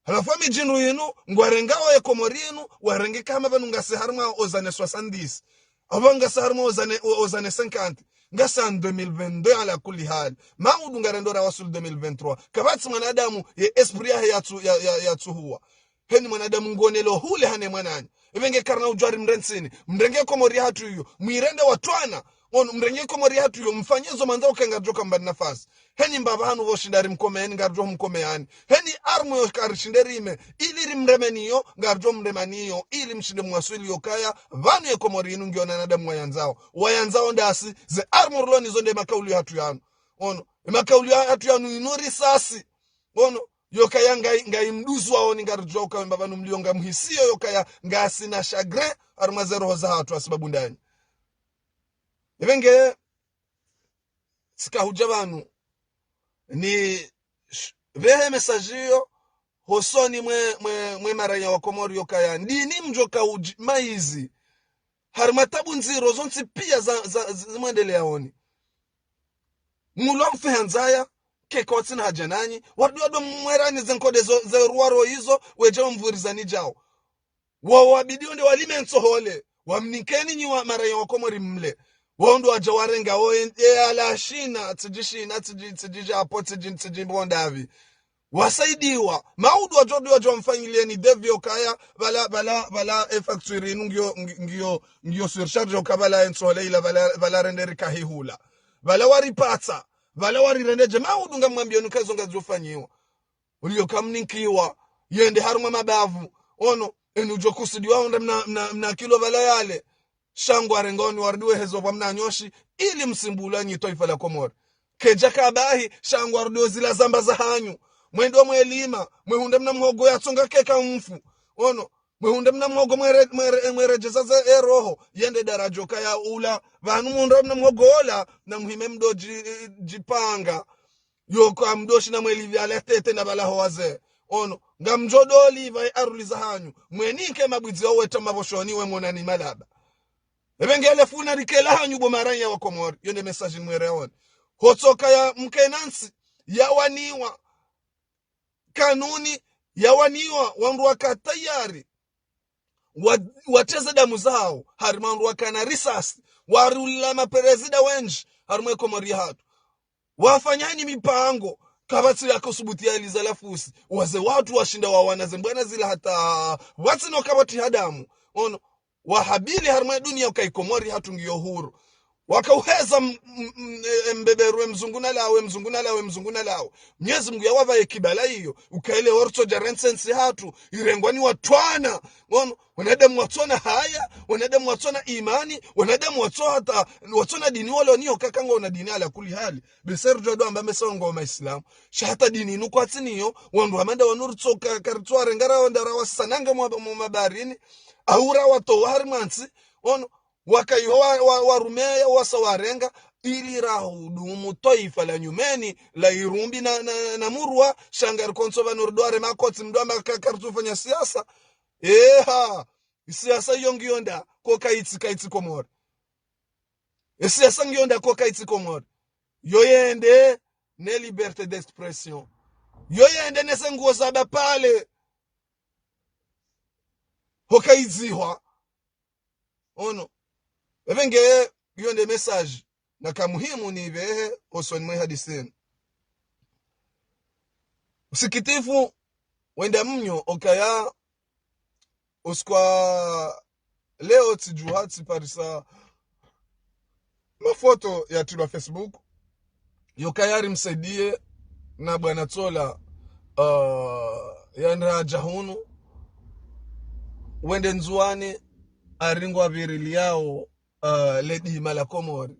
Halafu amidjindru yinu, ngwarengao ye Komori yinu, warenge kama pvanu ngasi harumwa ozane soixante-dix. Apvo ngasi harumwa ozane, o-, ozane cinquante. Ngasi en deux mille vingt-deux ala kulli hali. Maudu ngarendo rawaswili deux mille vingt-trois. Kapvatsi mwanadamu ye esprit yahe yatsu, ya, ya, yatsuhuwa. Heni mwanadamu ngonelo hule hane mwananya. Ebe nge karina udjwari mrentsini. Mrenge Komori hatru iyo. Mwirende watwana. Ono, mrenge Komori hatru iyo. Mfanye zo mwandzao ke ngaridjo ka mba nafasi. Heni mba pvanu pvo shinda rimkomeyeni, ngaridjo humkomeyani. Heni arme yo karishinde rime. Ili rimremeni yo, ngaridjo mremani yo. Ili mshinde mwaswili yokaya. Pvanu ye Komori inu ngiyo na wanadamu wayandzao. Wayandzao ndasi, ze arme rilo nizo nde makauli hatru yanu. Ono, e makauli hatru yanu inu risasi. Ono, yokaya ngayi, ngayi mduzu waoni ngaridjuwa ukaya mba pvanu mliyo ngamhisiyo yokaya ngasina chagrin harumwa ze roho zahatru ha sababu ndani. Ebe nge, tsika hudja pvanu, ni sh-, pvehe message iyo, hosoni mwe, mwe, mwe maraya wa Komori yokaya ndini mdjoka udji maizi. Harimwa tabu ndziro zontsi pia za, za, za, zimwendeleaoni. Mulo mfe ha ndzaya, keka watsina haja nanyi, wadu wadu mwerani ze nkode zo, ze ruwaro izo, wedja wamvurizani djao. Wawo wabidi wende walime ntsohole, wamnikeni nyi wa maraya wa Komori mle. Wawo ndo wadja warenga, wo en-, e ala shina, tsidji shina, tsidji, tsidji djapo, tsidji, tsidji mbondavi. Wasaidiwa. Maudu wadjo, wadjo wamfanyilieni devis yokaya, pvala, pvala, pvala, e facture inu ngiyo, ngi-, ngiyo, ngiyo surcharge yoka pvala e ntsohole ila pvala, pvala rende rikahihula. Pvala waripatsa, pvala warirendedje, maudu ngamwambiyoni uka izo ngazidjofanyiwa. Uliyo kamnikiwa, yende harumwa mabavu. Ono, enu djo kusudiwa hundra mna, mna, mna kilo pvala yale. Sha ngwarenga oni warudi wehezo pvwa mna nyoshi, ili msimbula nyi twaifa la Komori. Kedja kabahi, sha ngwarudi ozila zamba za hanyu. Mwendo mwelima, mwehundra mna mhogo yatsonga keka mfu. Ono, mwehundra mna mhogo mwere, mwere, mweredjeza ze eroho, yende daradjoka ya ula. Pvanu muhundra mna mhogo ola, na muhime mdo dji-, djipanga. Yoko amdoshi na mwelipvi ala tete na pvala ho waze. Ono, ngamdjo doliva e aruli za hanyu. Mwenike mabwidzi wa weta mapvoshoni we monani malaba. Ebe ngele funa rikela hanyu bo maraya wa Komori. Yo nde message nimwereoni. Hotsoka ya mkenantsi, ya waniwa. Kanuni, ya waniwa, wandru waka tayari. Wa-, watreze damu zawo, harimwa wandru wakana risasi, warula maperezida wendji, harimwa e Komori yahatru. Wafanyani mipango, kapvatsi yako subuti ya liza la fusi. Waze watru washinda wawana ze mbwana zila hata, pvatsi no kapvatsi ha damu. Ono, wahabili harimwa e dunia uka e Komori yahatru ngiyo huru. Wakauheza m-, m-, m-, e, mbeberu e mzungu na lawe, mzungu na lawe, mzungu na lawe. Mnyezi Mungu yawapva ye kibala iyo, uka ile ortsodja rentsi entsi yahatru, irengwa ni watwana. Ono, wanadamu watsona haya, wanadamu watsona imani, wanadamu watso hata, watsona dini walo niyo kaka ngwaona dini ala kuli hali. Bese ridjo dwamba mesa ngwao maislamu. Sha hata dini inu kwatsi niyo, wandru wa manda wanu ritsoka, karitso warenga rawandra rawasananga mwa, mwa mabarini, au rawatowa harimwa ntsi, ono, wakaiho wa, wa, warumeya, wasa warenga, ili rahudumu twaifa la nyumeni, la irumbi na, na, na murwa, sha ngarikontso pvanu ridware makotsi mdwamba ka, karitsufanya siasa. Eha, siasa iyo ngiyo nda, ko kaitsi, kaitsi Komori. E siasa ngiyo nda ko kaitsi Komori. Yo yende ne liberté d'expression. Yo yende ne ze nguo za bapvale. Ho kaidzihwa. Ono. Ebe nge yo nde message. Na ka muhimu nipvehe, hosoni mwe hadisi inu. Usikitifu, wenda mnyo, okaya, usiku wa leo tsidjuha tsiparisa mafoto yatrilwa Facebook. Yokaya rimsaidie na bwana Tsola, uh, yandra dja hunu. Wende Ndzuwani, aringwa pviriliyao, uh, le dima la Komori.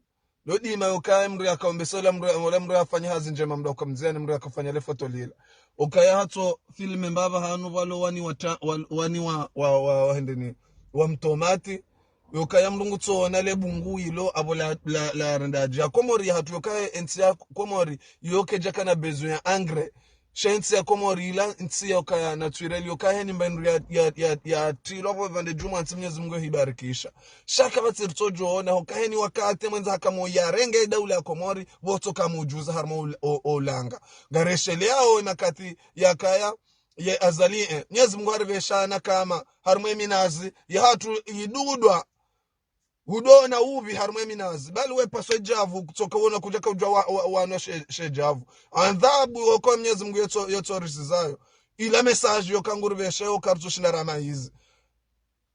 Lo dima yokaya mndru yakaombesa ola mndru, ola mndru yafanya hazi ndjema mndru yakamdziani mndru yakafanya le foto lila. Okaya hatso filme mbapva hanu pvalo wani wa ta-, wa-, wani wa, wa, wa, wa hendeni, wa mtomati. Yokaya mndru ngutsoona le bungu ilo apvo la, la, la renda dja. Komori yahatru yokaya entsi ya Komori, yo kedjakana besoin ya engrais. Sha entsi ya Komori ila ntsi yokaya naturel, yokaya heni mba hindru ya, ya, ya, yatrilwa pvo pvandre djumwa ntsi Mnyezi Mungu hibarikisha. Sha kapvatsi ritsodjoona, hokaya heni wakati mwendza hakamo yarenge daula ya Komori, pvotso kamudjuza harimwa ul-, o-, olanga. Ngaresheleao e makati yakaya, ye Azali, eh, Mnyezi Mungu haripvesha na kama, harimwa e minazi, yahatru idudwa. Udona upvi harimwa e minazi. Bali we paswe djavu, kutsoka wona kudjaka udja wa, wa, wanwa she, she djavu. Andhabu yoko Mnyezi Mungu yotso, yotso risizayo. Ila message yoka nguripveshe yoka ritsoshinda rama hizi.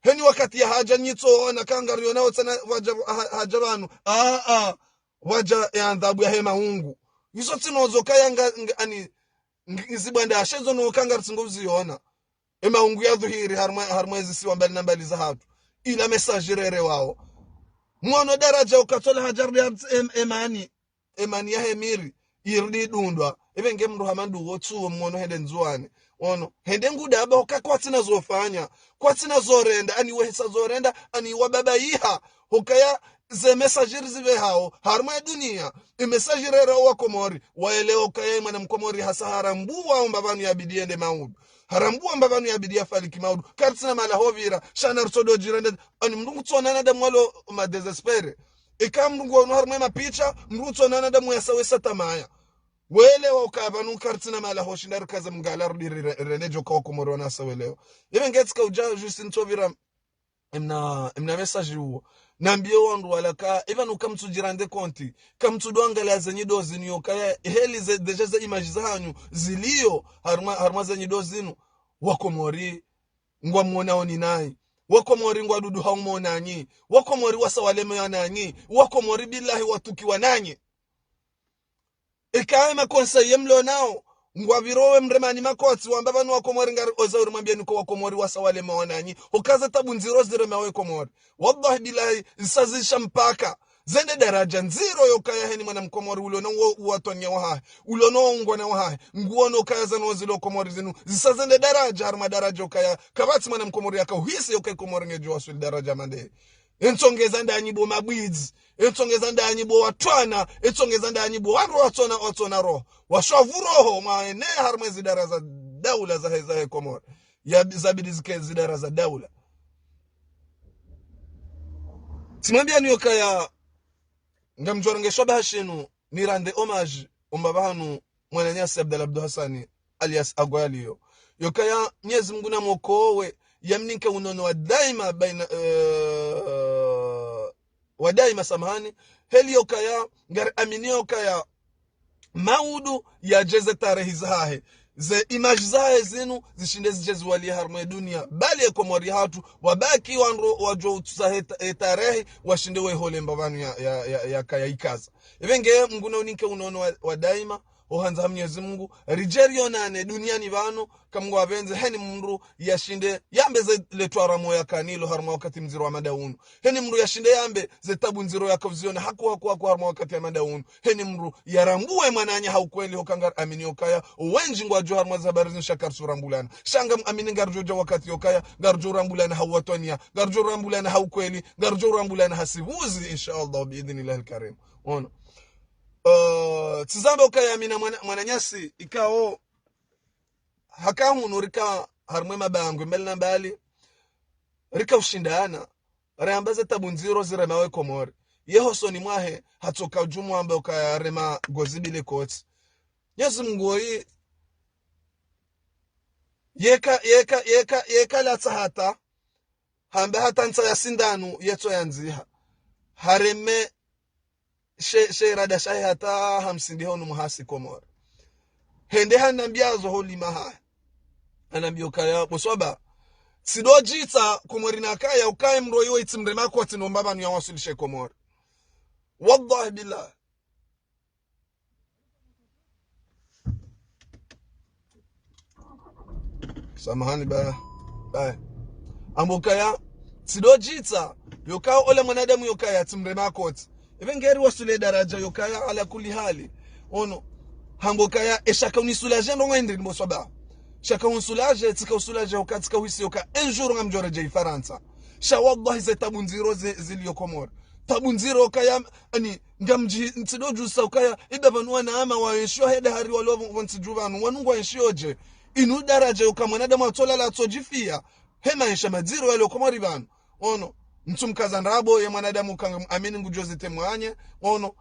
Heni wakati ya hadja nyitso ona kangariona wotsana wadja, ha-, hadja pvanu. Ah, ah. Wadja ya andhabu ya hema ungu. Izo tsino zokaya nga, nga, ani, ngi-, ngi zibwanda ashe zo noka ngaritsingo uziona. E maungu ya dhuhiri harimwa, harimwa ezisiwa mbali na mbali zahatru. Ila message rerewao. Mwono daradja uka Tsola hadja rudi ya em-, emani. Emani ya hemiri. Irudi dundwa. Ebe nge mndru hama nduwo tsuwo mwono hende Ndzuwani. Ono. Hende nguda aba uka kwatsina zofanya. Kwatsina zorenda. Ani wehisa zorenda. Ani wababa iha. Hukaya ze message rizipvehao harumwa ye dunia, e message rera wa Komori, waelewa ukaya mwana Mkomori hasa harambuwa omba pvanu yabidi yende maudu. Harambuwa omba pvanu yabidi yafaliki maudu. Karitsina mahala hopvira, sha na rutsodo jirende, ani mndru ngutsonana damu walo ma désespéré. Eka mndru ngwono harumwa ye mapicha, mndru ngutsonana damu yasawesa tamaya. Waelewa ukaya pvanu karitsina mahala hoshinda rikaza mngala rudi rire-, rene djo ka wa Komori wanasa waelewa. Ibe ngetsi ka uja juste ntsopvira emna, emna message uwo. Nambiye wandru wala ka, iba nuka mtsudjirande konti, ka mtsudo angalia ze nyido zinu yokaya, heli ze, déjà ze image zahanyu, zilio, harumwa, harumwa ze nyido zinu, wa Komori, ngwamwonao ni nanyi. Wa Komori ngwadudu hau mwonanyi. Wa Komori wasa walemewa nanyi. Wa Komori billahi watukiwa nanyi. Eka ye ma conseillers mlonao, ngwapviro we mremani makotsi, wamba pvanu wa Komori ngari oza uri mwambieni ko wa Komori wasa walemewa nanyi. Ukaza tabu ndziro ziremewa we Komori. Wallahi billahi, zisazisha mpaka. Zende daraja ndziro yokaya heni mwana Mkomori ulona uwo uwatwanya wahahe. Ulona uwo ungwana wahahe. Nguono ukaya zano zilo Komori zinu. Zisazende daraja, harumwa daraja ukaya. Kapvatsi mwana Mkomori yaka uhisi yokaya Komori ngedjo waswili daraja mande. Entsongeza ndanyi bo mabwidzi, entsongeza ndanyi bo watwana, entsongeza ndanyi bo wandru watsona, watsona roho. Washwavu roho, mwaene harumwa zidara za daula zahe, zahe Komori. Ya, zabidi zike zidara za daula. Tsimwambiani yokaya, ngamdjorenge shwabaha shinu, nirande hommage, omba pvanu, mwananyasi Abdallah Abdou Hassani, alias Agwaliyo. Yokaya, Mnyezi Mungu namokowe, yamninke unono wa daima baina, eh, wa daima samahani, heli yokaya, ngari amini yokaya, maudu yadje ze tarehi zahahe. Ze image zahahe zinu, zishinde zidje ziwalie harumwa ye dunia. Bali ye Komori hatru, wabaki wandru wadjo utsusa he ta-, he tarehi, washinde wehole mba pvanu ya, ya, ya, yakaya ikaza. Ibe nge Mungu nauninke unono wa, wa daima, ohandza ha Mnyezi Mungu, ridje rionane duniani pvanu, ka Mungu apvendze, heni mndru yashinde, yambe ze letwara moya kanilo harumwa wakati mdziro wa mada unu. Heni mndru yashinde yambe ze tabu ndziro yakaziona haku, haku, haku harumwa wakati ya mada unu. Heni mndru yarambuwe mwananya ha ukweli hoka ngari amini yokaya. Wendji ngwadjo harumwa ze habari zinu sha karitsu rambulana. Sha ngam amini ngaridjo dja wakati yokaya. Ngaridjo rambulana ha uwatwaniya. Ngaridjo rambulana ha ukweli. Ngaridjo rambulana ha sibuzi, insha Allah, bi idhnillahi al-karim. Ono. Eh, tsizambe ukaya amina mwana, mwananyasi, ikao, haka hunu rika harumwa ye mabangwe mbali na mbali, rika ushindana, ramba ze tabu ndziro ziremewa we Komori. Ye hosoni mwahe, hatsoka udjumwamba ukaya rema gozi bile kotsi. Mnyezi Mungu oyi, yeka, yeka, yeka, yeka latsa hata, hamba hata ntsa ya sindanu, yetso yandziha. Hareme she, she irada shahe hata hamsindiha unu muhasi Komori. Hende hanambiya zo holima hahe. Hanambiya ukaya, bo swaba. Tsido djitsa Komori nakaya, ukaya mndru oyi we itsi mrema kotsi nomba pvanu yawaswilishe Komori. Wallahi billah. Samahani ba, ba. Hamba ukaya, tsido djitsa, yokaya ola mwanadamu yokaya, tsi mrema kotsi. Ibe ngeri waswili daraja yokaya ala kulli hali. Ono, hamba ukaya, e shaka unisulaje ndrongo indri ni bo swaba. Shaka unisulaje, tsika usulaje yoka, tsika uhisi yoka, un jour ngamdjoredjeyi Farantsa. Sha wallahi ze tabu ndziro zi-, zilio Komori. Tabu ndziro kaya, ani, ngamdji, ntsido djusa ukaya, iba pvanu wana ama waenshiyo heda hari walo pvo, pvo ntsi dju pvanu, wanu ngwaenshiyo dje. Inu daraja yoka mwanadamu atsolala atsodjifiya. He maesha madziro yalio Komori pvanu. Ono, ntsumkaza ndrabo ye mwanadamu kanga amini ngudjo zitemwanye. Ono,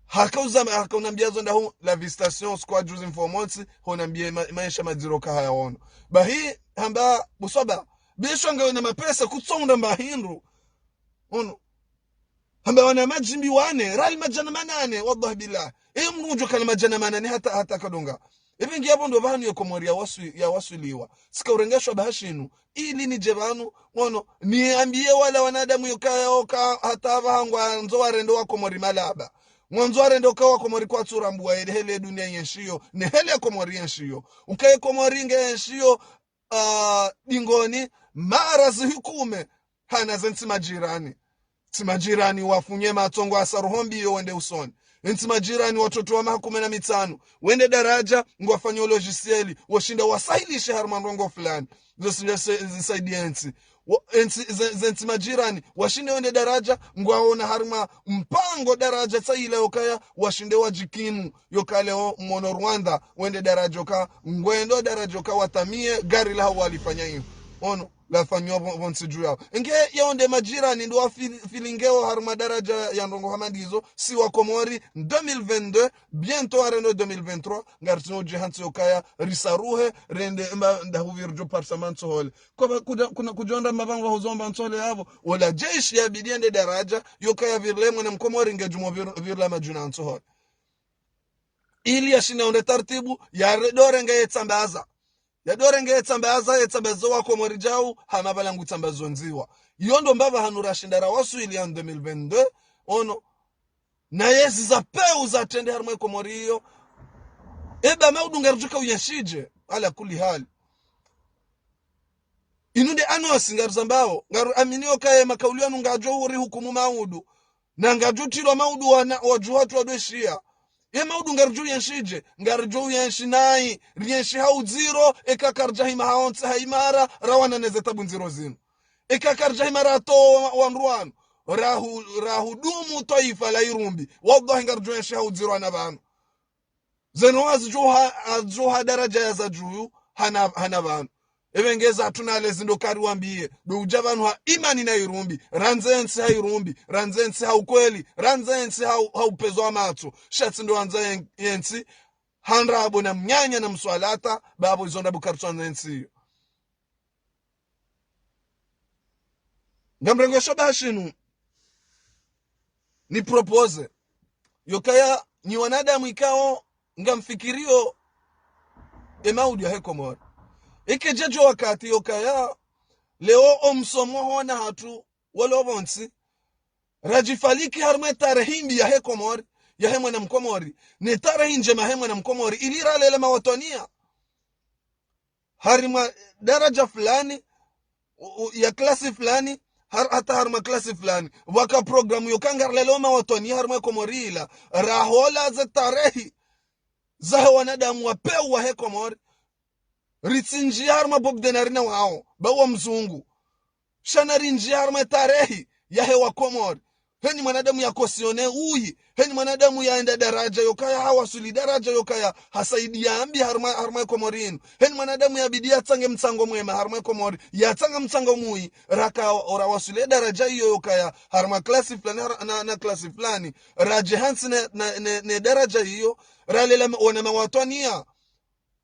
haka uzama, haka unambiya zo ndahu, la visitation, squad juzi mfomontsi, honambiye ma-, maesha madziro kahaya ono. Bahi, hamba, bo swaba, bisho nge wena mapesa, kutsonda mba hindru. Ono. Hamba wana madjimbi wane, rali madjana manane, wallahi billah. E mndru udjo kana madjana manane hata, hata kadonga. Ibe ngiya pvo ndo pvanu ye Komori yawaswi-, yawaswiliwa. Tsika urenge shwabaha shinu. Ili nidje pvanu, ono, niambiye wala wanadamu yokaya oka hata pvaha ngwandzo warende wa Komori malaba. Ngwandzo warende oka wa Komori kwatsu rambuwa yele hele dunia yenshiyo, ne hele Komori yenshiyo. Ukaye Komori nge yenshiyo, ah, dingoni, mara zihukume, hana ze ntsi majirani. Ntsi majirani wafunye matso ngwasa roho mbi yo wende usoni. Ntsi majirani watoto wa maha kume na mitsanu, wende daraja, ngwafanye logiciel, washinda wasahilishe harumwa ndrongo fulani. Zo shinda se-, zisaidiye ntsi. Wa- entsi ze- zentsi majirani washinde wende daraja, ngwaona harumwa mpango daraja tsaila yokaya washinde wajikimu. Yokaya leo mwono Rwanda wende daraja yoka, ngwendo daraja yoka watamie gari laho walifanya iyo. Ono lafanywa pvo- pvontsi juu yao. Nge yao nde majirani ndo wafil- filingeo harumwa daraja ya ndrongo hama ndizo, si wa Komori, deux mille vingt-deux, bientôt arendo deux mille vingt-trois, ngaritino jihantsi yokaya risaruhe, rende mba ndahuviri jo parisa mantsohole. Kwa kuna, kuna kujonda mabango huzomba ntsohole yapvo, wala jeshi yabidi yende daraja yokaya virile mwana mkomori nge jumo vir- virila majuna ntsohole. Ili yashinde onde taratibu, yadorenge yetsambaza. Yadorenge yetsambaza, yetsambaza wa Komori jau, hama pvala ngutsambazo ndziwa. Iyo ndo mbapvi hanu rashinda rawaswili ya deux mille vingt-deux, ono. Na yezi za peu zatrende harumwa Komori iyo. Eba maudu ngarijuka uyenshije, ala kuli hali. Inu nde anosi ngarizambao, ngaru amini yokaya makauli yanu ngajo uri hukumu maudu. Na ngajo tilwa maudu wana, waju hatru wadweshiya. Ye maudu ngarijo yenshije, ngarijo yenshi nayi, riyenshi ha udziro, eka karija hima haontsi ha imara, rawana neze tabu ndziro zinu. Eka karija hima rato wa- wandru wanu, rahu- rahudumu twaifa la Irumbi. Wallahi ngarijo yenshi ha udziro hana pvanu. Zeno hazijo ha- hazijo ha daraja ya za juu hana, hana pvanu. Ebe ngeza hatru na lezi ndo kariwambiye. Ndo uja pvanu ha imani na Irumbi. Randze entsi ha Irumbi. Randze entsi ha ukweli. Randze entsi ha u- ha upvezo wa matso. Sha tsi ndo randza yen- yentsi ha ndrabo na mnyanya na mswalata. Bapvo izo ndrabo karitswa na entsi iyo. Ngamrengo sho ba shinu. Ni propose. Yokaya, nyi wanadamu ikao, ngamfikiriyo e maudu yahe Komori. Ike jejo wakati yokaya, leo omsomo hona hatru, walo pvontsi. Rajifaliki harumwa tarehi mbi yahe Komori, yahe mwana mkomori. Ne tarehi njema yahe mwana mkomori, ili ralele mawatwaniya. Harumwa daraja fulani, u- u- ya klasi fulani, har- hata harumwa klasi fulani. Waka programu yoka ngarileleo mawatwaniya harumwa Komori ila. Rahola ze tarehi zahe wanadamu wa peu wahe Komori. Ritsinjiya harumwa Bob Denarina wao, ba wa mzungu. Sha narinjiya harumwa tarehi yahe wa Komori. Heni mwanadamu ya kosione uyi. Heni mwanadamu yaenda daraja yokaya hawaswili daraja yokaya hasaidiya mbi harumwa, harumwa Komori inu. Heni mwanadamu yabidi yatsange mtsango mwema harumwa Komori. Yatsanga mtsango muyi. Raka ora waswili daraja iyo yokaya harumwa klasi fulani har- na, na klasi fulani. Raje hantsi ne, ne, ne, ne daraja iyo. Ralela ma- wana mawatwaniya.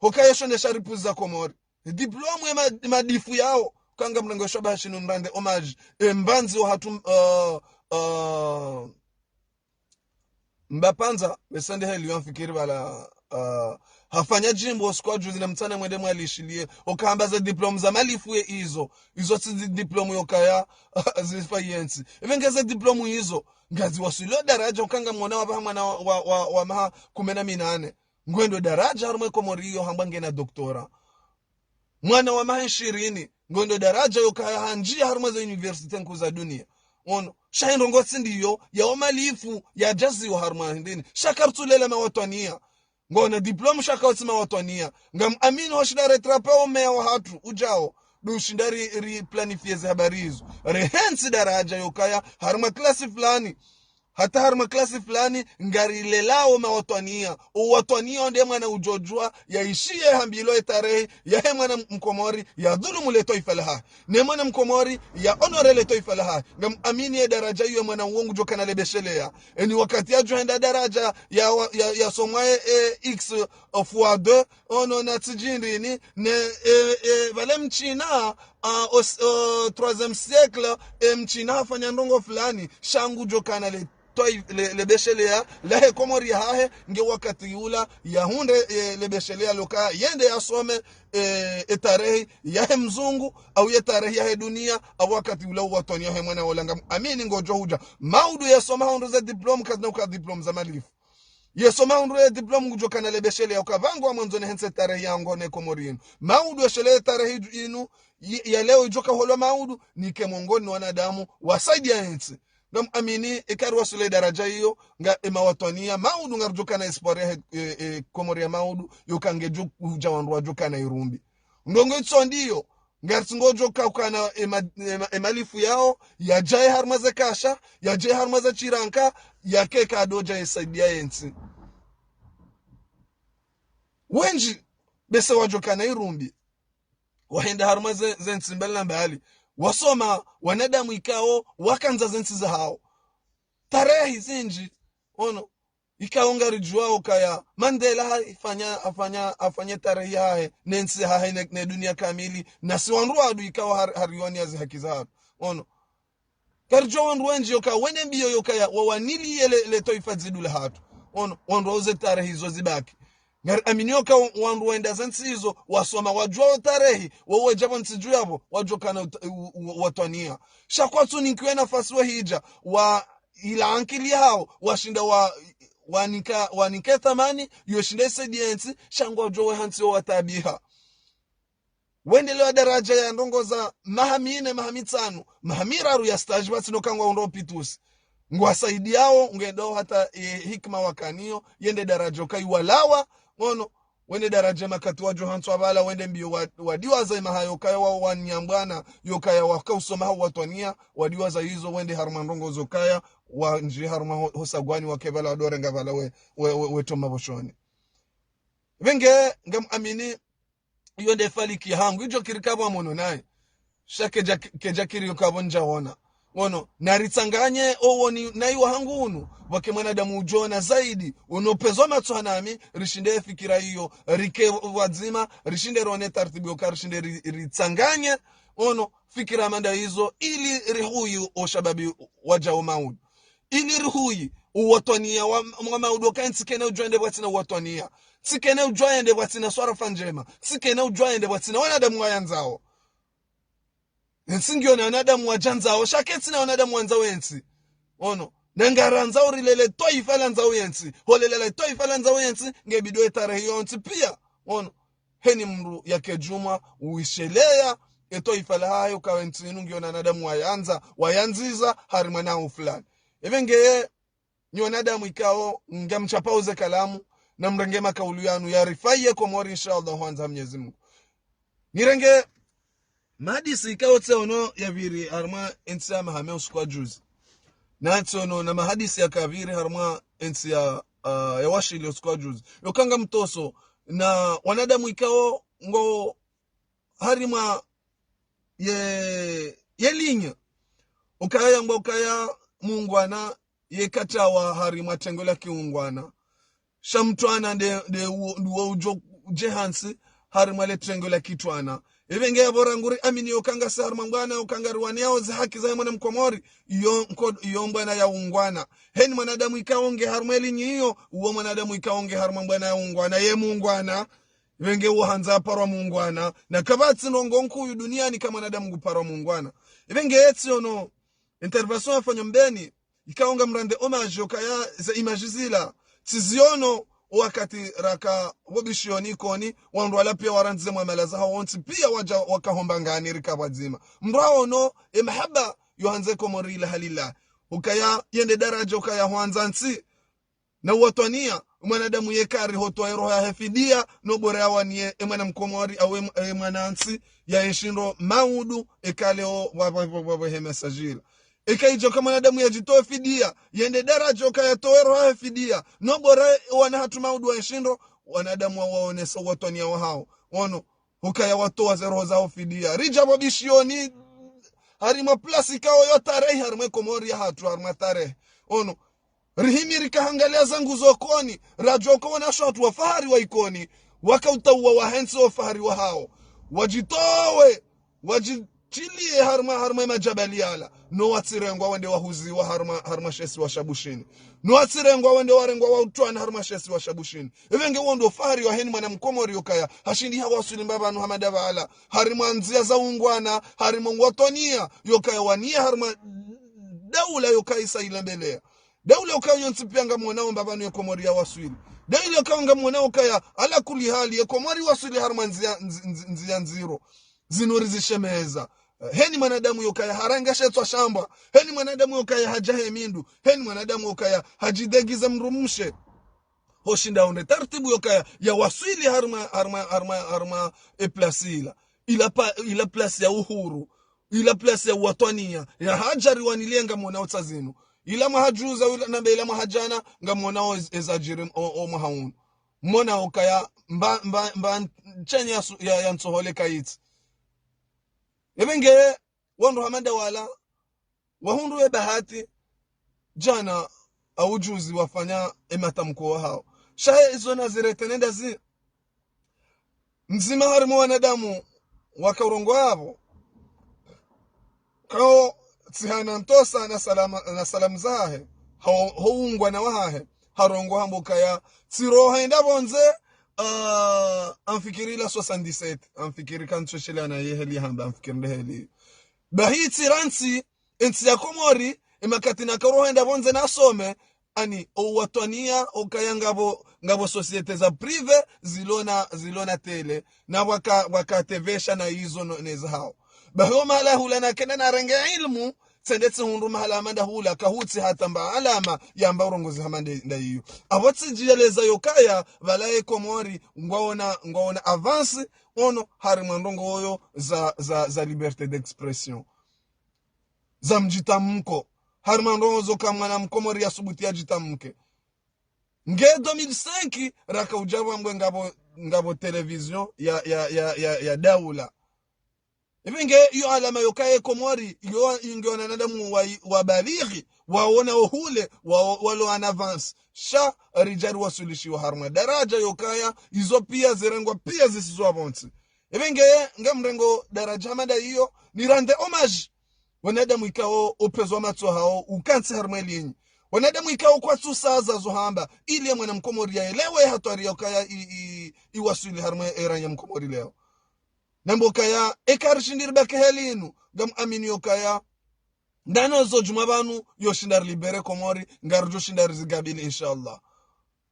Hokaya sho nde sharipuza Komori. Diplome ya ma- madifu yao. Kanga mrengo sho ba shinu nrande hommage. E mbandzi wa hatru, uh, uh, Mbapandza, besende heli yamfikiri pvala, uh, hafanya jimbo siku wa juzi na mtsana mwende mwalishiliye. Okamba ze diplome za malifu ye izo. Izo tsi zi diplome yokaya, zifa yentsi. Ebe nge ze diplome izo. Ngazi waswilo daraja okanga mwana wa baha mwana wa, wa, wa, wa maha kume na minane. Ngwendo daraja harumwa Komori iyo hamba ngena doktora. Mwana wa maha ishirini, ngwendo daraja yokaya hanjiya harumwa za université nkuu za dunia. Ono, sha indrongo tsi ndiyo, ya omalifu, ya jaziwa harumwa hindrini. Sha kartsulela mawatwaniya. Ngona diplome sha kautsi mawatwaniya. Ngam amini ho shinda retrape o meya wa hatru, ujao. Ndo shinda ri, ri planifiye ze habari izo. Rehentsi daraja yokaya, harumwa klasi fulani. Hata harumwa klasi fulani, ngarilelao mawatwaniya. Owatwaniya onde mwana ujojua, yaishiye hambilo etarehi, yahe mwana mkomori, yadhulumu le twaifa lahahe. Ne mwana mkomori, ya honore le twaifa lahahe. Ngam amini ye daraja iyo mwana uwo ngujokana lebesheleya. Eni wakati yajohenda daraja ya, wa- ya, ya somwa e, e, X, o, fois deux, ono na tsi jindrini, ne, e, e, pvale mchina, a, o, o, troisième siècle, e, mchina hafanya ndrongo fulani, sha ngujokana le, toi, le, lebesheleya, lahe Komori yahahe, nge wakati ula, yahundre, e, lebesheleya loka, yende yasome, e, e tarehi, yahe mzungu, au ye tarehi yahe dunia, au wakati ula uwatwaniya he mwana ola ngam amini ngojo huja. Maudu yasoma hundru ze diplome, kazina uka diplome za malifu. Yesoma hundru ye diplome ngujokana lebesheleya uka pvangu wa mwandzo nehentsi tarehi yangu ne Komori inu. Maudu yesheleye tarehi inu, yi- ya leo ijoka holwa maudu, nike mongoni wanadamu, wasaidiya yentsi. Ngam amini, ikari waswile daraja iyo, nga ema watwaniya, maudu ngarujokana espoir ya he- e- e- Komori ya maudu, yoka ngejo huja wandru wajokana irumbi. Ndrongo itso ndiyo, Ngaritsi ngodjo ka ukana ema, ema, emalifu yawo, yadjaye harumwa ze kasha, yadjaye harumwa ze shiranka, yake kadodja yesaidiya yentsi. Wendji, bese wadjo kana irumbi. Wahenda harumwa ze, zentsi mbali na mbali. Wasoma, wanadamu ikao, wakandza zentsi zahawo. Tarehi zindji, ono, ikao ngaridjuwao ukaya, Mandela hafanya, hafanya, hafanya tarehi yahahe, ne ntsi yahahe, ne, ne duniya kamili, nasi wandru wadu ikao har-, hariwaniya ze haki zahatru. Ono. Karidjuwa wandru wendji yoka, wende mbiyo yokaya, wawaniliye le, le twaifa dzidu lahatru. Ono, wandru wauze tarehi izo zibaki. Ngari amini yoka wandru wenda zentsi izo, wasoma wadjuwa o tarehi, wawedja pvo ntsi dju yapvo, wadjo kana ut-, u-, u-, watwaniya. Sha kwatsu ninkiwe nafasi wehidja, wa ila ankili yahawo, washinda wa, wanika, wanike thamani, yoshinda isaidiye ntsi, sha ngwadjo we hantsi yo watabiha. Wendele wa daraja ya ndrongo za maha mine, maha mitsanu, maha miraru ya stage pvatsina uka ngwahundro pitusi. Ngwasaidiyawo, ngwendao hata, e, hikima wakaniyo, yende daraja uka iwalawa, ngono, wende daraja makati wadjo hantswa pvala, wende mbiyo wa, wadiwaza imaha yokaya wa, wanyambwana, yokaya wakausoma hau watwaniya, wadiwaza izo, wende harumwa ndrongo zokaya, wandji harumwa ho, hosagwani wake pvala wadorenga pvala we, we, we, wetoma pvoshoni. Pvenge, ngam amini, iyo nde faliki hangu, idjo kirika pvwa mono naye. Sha kedja, kedja kiri yukapvo ndjawona. Ngono, naritsanganye owoni nayi wahangu unu, pvwake mwanadamu udjona zaidi, uno pezwa matso hanami, rishinde fikira iyo, rike pvwadzima, rishinde rone tartibu yoka, rishinde ri, ritsanganye, ono, fikira manda izo, ili rihuyi oshababi wadjao maudu. Ili rihuyi, uwatwaniya wa, wa maudu oka ntsi kena udjwa yende pvwatsina uwatwaniya. Ntsi kena udjwa yende pvwatsina swarafa ndjema. Ntsi kena udjwa yende pvwatsina wanadamu wayandzao. Ntsi ngiyo na wanadamu wadjandzao, sha ketsina wanadamu wandzao yentsi. Ono, na ngarandzao rilele twaifa landzao yentsi. Holelele twaifa landzao yentsi, ngebidi etarehi yontsi piya. Ono, heni mndru yake djumwa, uisheleya, etwaifa lahahe, ukawe ntsi inu ngiyo na wanadamu wayandza, wayandziza, harimwa nau fulani. Epvenge, nyi wanadamu ikao, ngamshapauze kalamu, na mrenge makaulu yanu, yarifaye Komori, inshallah, hwandza Mnyezi Mungu. Nirenge, mahadisi ikao tsi ono yapviri, harimwa entsi ya Mahame usiku wa juzi. Na tsi ono na mahadisi yakapviri, harimwa entsi ya, ah, ya Washili usiku wa juzi. Yoka ngamtoso, na wanadamu ikao, ngo harimwa ye, ye linya. Ukaya yamba ukaya mungwana ye katsawa harimwa tsengo la kiungwana. Sha mtwana nde, nde uwo, nduwo udjo, udje hantsi harimwa le tsengo la kitwana. Epvenge yapvo rangu ri amini yoka ngasi harimwa mbwana, yoka ngariwaniyao ze haki za mwana Mkomori, iyo nko, iyo mbwana ya ungwana. Heni mwanadamu ikao nge harimwa elinya iyo, uwo mwanadamu ikao nge harimwa mbwana ya ungwana, ye mungwana. Epvenge uwo handza aparwa mungwana. Na kapvatsi ndrongo nkuu duniani ka mwanadamu nguparwa mungwana. Epvenge yetsi ono intervention yafanywa mbeni, ikao ngamrande hommage yokaya ze image zila. Tsiziono wakati raka pvo Bishiyoni Ikoni, wandru wala piya warandzize mwamala zahawo wontsi, piya wadja wakahomba ngani rika pvwadzima. Mndru hawono, e mahaba, yo handze Komori ila halila. Ukaya, yende daraja ukaya hwandza ntsi. Na uwatwaniya, mwanadamu yeka rihotowa eroho yahe fidiya, no bora yawaniye, e mwana Mkomori, awe m-, e mwana ntsi, ya enshindro maudu, eka leo, wa, wa, wa, wa, wa, he message ila. Eka idjoka mwanadamu yadjitowe fidiya, yende daraja ukaya towe roho yahe fidiya, no bora wana hatru maudu wa enshindro, wanadamu wa waonesa uwatwaniya wahawo. Ono, ukaya watowa ze roho zahawo fidiya. Ridja pvo Bishiyoni, harimwa place ikao yo tarehi, harimwa Komori yahatru, harimwa tarehi. Ono, rihimi rika hangaliya zangu zo Ikoni, radjo uka wanashe hatru wa fahari wa Ikoni, waka utawuwa wahentsi wo fahari wahawo. Wadjitowe, wadjitiliye harimwa, harimwa majabali yala. No watsirengwa wende wahuziwa harimwa, harimwa she isiwa sha Bushini. No watsirengwa wende warengwa wa utwana harimwa she isiwa sha Bushini. Epvenge wo ndo fahari wa heni mwana Mkomori yokaya, hashindi hawaswili mbapvanu hamada pvala. Harimwa ndziya za ungwana, harimwa uwatwaniya, yokaya waniya harimwa daula yokaya isa ilembeleya. Daula yokaya yontsi piya ngamwonao mbapvanu ye Komori yawaswili. Daula yokaya ngamwonao ukaya, ala kulli hali, ye Komori waswili harimwa ndziya, ndzi-, ndzi-, ndziya ndziro. Zinu rizishemeza. Eh, heni mwanadamu yokaya haranga shetswa shambwa. Heni mwanadamu yokaya hadja he mindu. Heni mwanadamu yokaya hadjidegiza mdrumshe. Hoshinda onde tartibu yokaya yawaswili harimwa, harimwa, harimwa, harimwa e place ila. ila pa, ila place ya uhuru, ila place ya uwatwaniya, ya hadjari wanilie ngamwonao tsi zinu. Ila mwaha juzi, ila, nambe ila mwaha jana, ngamwonao ez-, ezadjiri o, o mwaha unu. Mwona ukaya mba, mba, mba ntsenyi ya su-, ya, ya ntsohole kayitsi. Ebe nge, wandru hama nda wala, wahundru ye bahati, jana au juzi wafanya ematamko wahao. Sha he izo nazirete nenda zi. Mdzima harimwa wanadamu waka urongoa apvo. Kao tsihana ntosa na salama, na salamu zahahe. Ho, ho ungwana wahahe. Harongoa hamba ukaya. Tsiro henda pvondze, ah, amfikiri la soixante-dix-sept. Amfikiri kantsu shele ana ye heli hamba, amfikiri nde heli. Bahi tsi rantsi, entsi ya Komori, emakati naka rohenda pvondze nasome, ani, owatwaniya, okaya ngapvo, ngapvo société za privé, zilona, zilona télé, na waka, wakatevesha na izo no, neza hao. Bahi omahala hula nakenda narenge ilmu, tsende tsihundru mahala hama nda hula, kahutsi hata mba alama, yamba urongozi hama nde, nda iyo. Apvo tsidjieleza yokaya, pvala ye Komori, ngwaona, ngwaona avance, ono, harimwa ndrongoo oyo za, za, za liberté d'expression. Za mdjitamko. Harimwa ndrongoo zo ka mwana mkomori yasubuti yadjitamke. Nge deux mille cinq, raka udja pvwambwe ngapvo, ngapvo télévision ya, ya, ya, ya, ya daula. Ebe nge iyo alama yokaya ye Komori, iyo inge wanadamu wa, wa balighi, waona ohule, wa, walo en avance. Sha, ridjari wasulishiwa harimwa daraja yokaya, izo pia zirengwa pia zisizo pvontsi. Ebe nge, ngamrengo daraja hama nda iyo, ni rendre hommage. Wanadamu ikao opezwa matso hao, ukantsi harimwa elinyi. Wanadamu ikao kwatsusaza zo hamba, ili ye mwana mkomori yaelewe hatwari yokaya i, i, iwaswili harimwa erangi ya mkomori leo. Nambe okaya, eka rishindi ribaki heli inu, ngamuamini yokaya. Ndano zo djumwa pvanu, yoshinda rilibere Komori, ngaridjo shinda rizigabili, inshallah.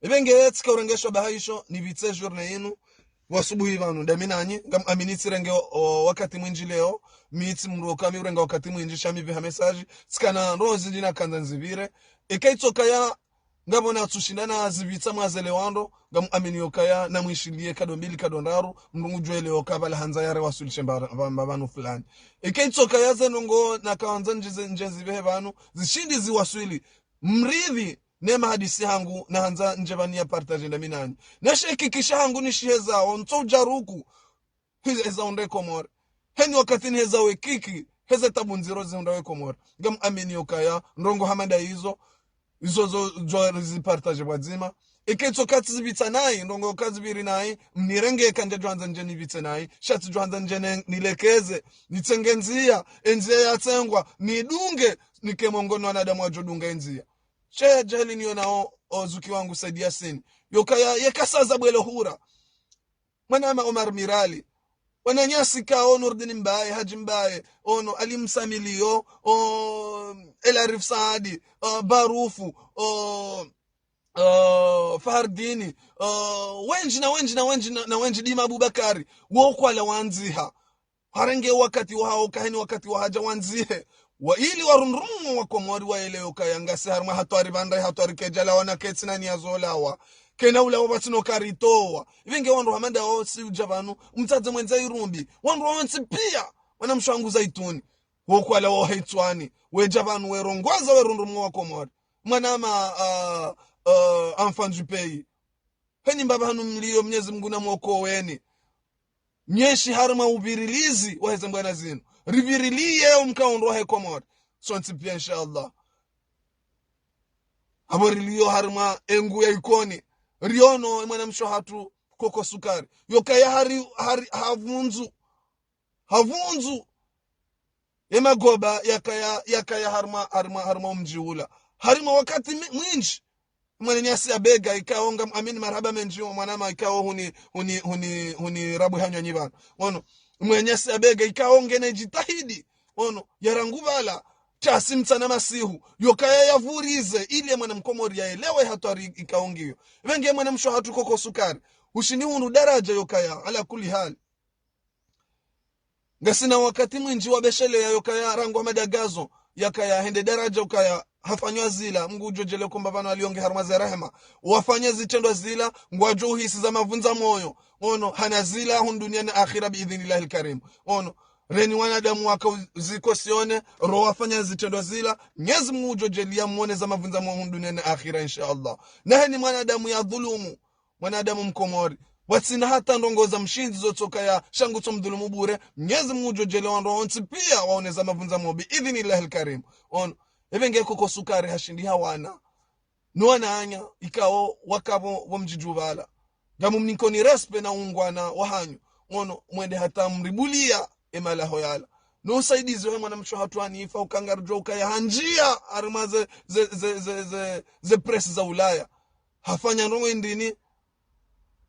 Ebe nge tsika urengeshwa bahaisho, nipvitse journée inu, wasubuhi pvanu, ndami nanyi, ngamuamini tsirenge o, o, wakati mwindji leo, mi tsi mndru oka mi urenga wakati mwindji, sha mi pveha message, tsikana ndrongoo zindji nakandza nzipvire, eka itsokaya, ngapvo natsushinda nazipvitsa mwazele wandro, ngamuamini yokaya, namwishiliye kado mbili kado ndraru, mndru ngudjuelewa oka pvala handza yare wasulishe mba, mba, mba pvanu fulani. Eka itsokaya ze ndrongoo nakandza ndje, ndje nzipvehe pvanu, zishindi ziwaswili, mridhi, ne mahadisi hangu, nahandza ndje pvani ya partage ndami nanyi. Nashekikisha hangu nishiheza, ontso ujaruku, heza hundre Komori. Heni wakati niheza wekiki, heze tabu ndziro zihundra we Komori. Ngamuamini yokaya, ndrongoo hama nda izo, izo zo, zo rizipartage pvwadzima. Eka itsoka tsizipvitsa nayi, ndrongoo kazipviri nayi, mnirenge eka ndje djwandza ndje nipvitse nayi, sha tsi djwandza ndje ne, nilekeze, nitsenge ndzia, endzia yatsengwa, nidunge, nike mwongoni wanadamu wadjo dunga endzia. Sha ya jahili niyonao, ozuki wangu Said Yasin. Yokaya, yeka saza bwelo hura. Mwanama Omar Mirali. Wananyasi kao Nurdin Mbaye, Haji Mbaye, ono Ali Msamilio, o, El Arif Saadi, o, Barufu, o, o, Fahardini, o, wendji na wendji na wendji na, na wendji Dima Abubakari, wo kwala wandziha. Harenge wakati wahao kaheni wakati wahaja wandzihe. Wa ili warundrumwe wa Komori waelewe kaya ngasi harimwa hatwari pvandre hatwari kejalawa na ketsi nani yazolawa. Kena ulawa pvatsino karitowa. Ivi nge wandru hama nda wo si uja pvanu, umtsatse mwendza irumbi. Wandru wontsi pia, wana mshangu zaituni. Wo kwala wo hetswani. Weja pvanu werongwaza werundrumwe wa Komori. Mwanama, ah, ah, enfant du pays. Heni mbapvi hanu mlio Mnyezi Mungu namwokoweni. Nyeshi harimwa upvirilizi waheze mbwana zinu. Ripvirilie omkaundro wahe Komori. Sontsi pia, inshallah. Hapvo rilio harimwa engu ya Ikoni. Riono emwana mshe hatru Koko Sukari. Yokaya hari, hari, hapvundzu. Hapvundzu. Emagoba yakaya, yakaya harimwa, harimwa, harimwa omdji ula. Harimwa wakati mi-, mwindji. Mwananyasi abega ikao ngamuamini marahaba mendji, mwanama ikao huni, huni, huni, huni rabu hanywa nyi pvanu. Ono, mwananyasi abega ikao ngena jitihadi. Ono, yarangu pvala, tasi mtsana masihu. Yokaya yapvurize, ili ye mwana mkomori yaelewe hatwari ikao ngiyo. Ivi nge mwana mshe hatru Koko Sukari. Ushindi unu daraja yokaya, ala kulli hali. Ngasina wakati mwindji wabesheleya yokaya rangu Ahmada Gazo, yakaya hende daraja ukaya hafanywa zila, Mngu udjo djele komba pvanu alio nge harumwa ze rehema. Wafanya zitrendwa zila, ngwadjo uhisi za mavundza moyo. Ono, hana zila hunu duniani na akhira biidhinillahi lkarim. Ono, reni wanadamu waka u-, zikosione, ro wafanya zitrendwa zila, Mnyezi Mngu udjo djelia mwone za mavundza moyo hunu duniani na akhira, insha Allah. Na heni mwanadamu ya dhulumu, mwanadamu mkomori, watsina hata ndrongo za mshindzi zotsokaya sha ngutso mdhulumu bure, Mnyezi Mngu udjo djele wandru wontsi pia waone za mavundza moyo biidhinillahi lkarim. Ono, ebe nge koko sukari hashindi hawana. No wananya, ikao wakapvo pvo mdjidjubala. Ngamu mnikoni respect na ungwana wahanyu. Ono, mwende hata mribulia emalaho yala. No usaidizi wahe mwana mshe hatru Hanifa, uka ngaridjuwa ukaya hanjia harumwa ze, ze, ze, ze, ze, ze press za Ulaya. Hafanya ndrongo indrini,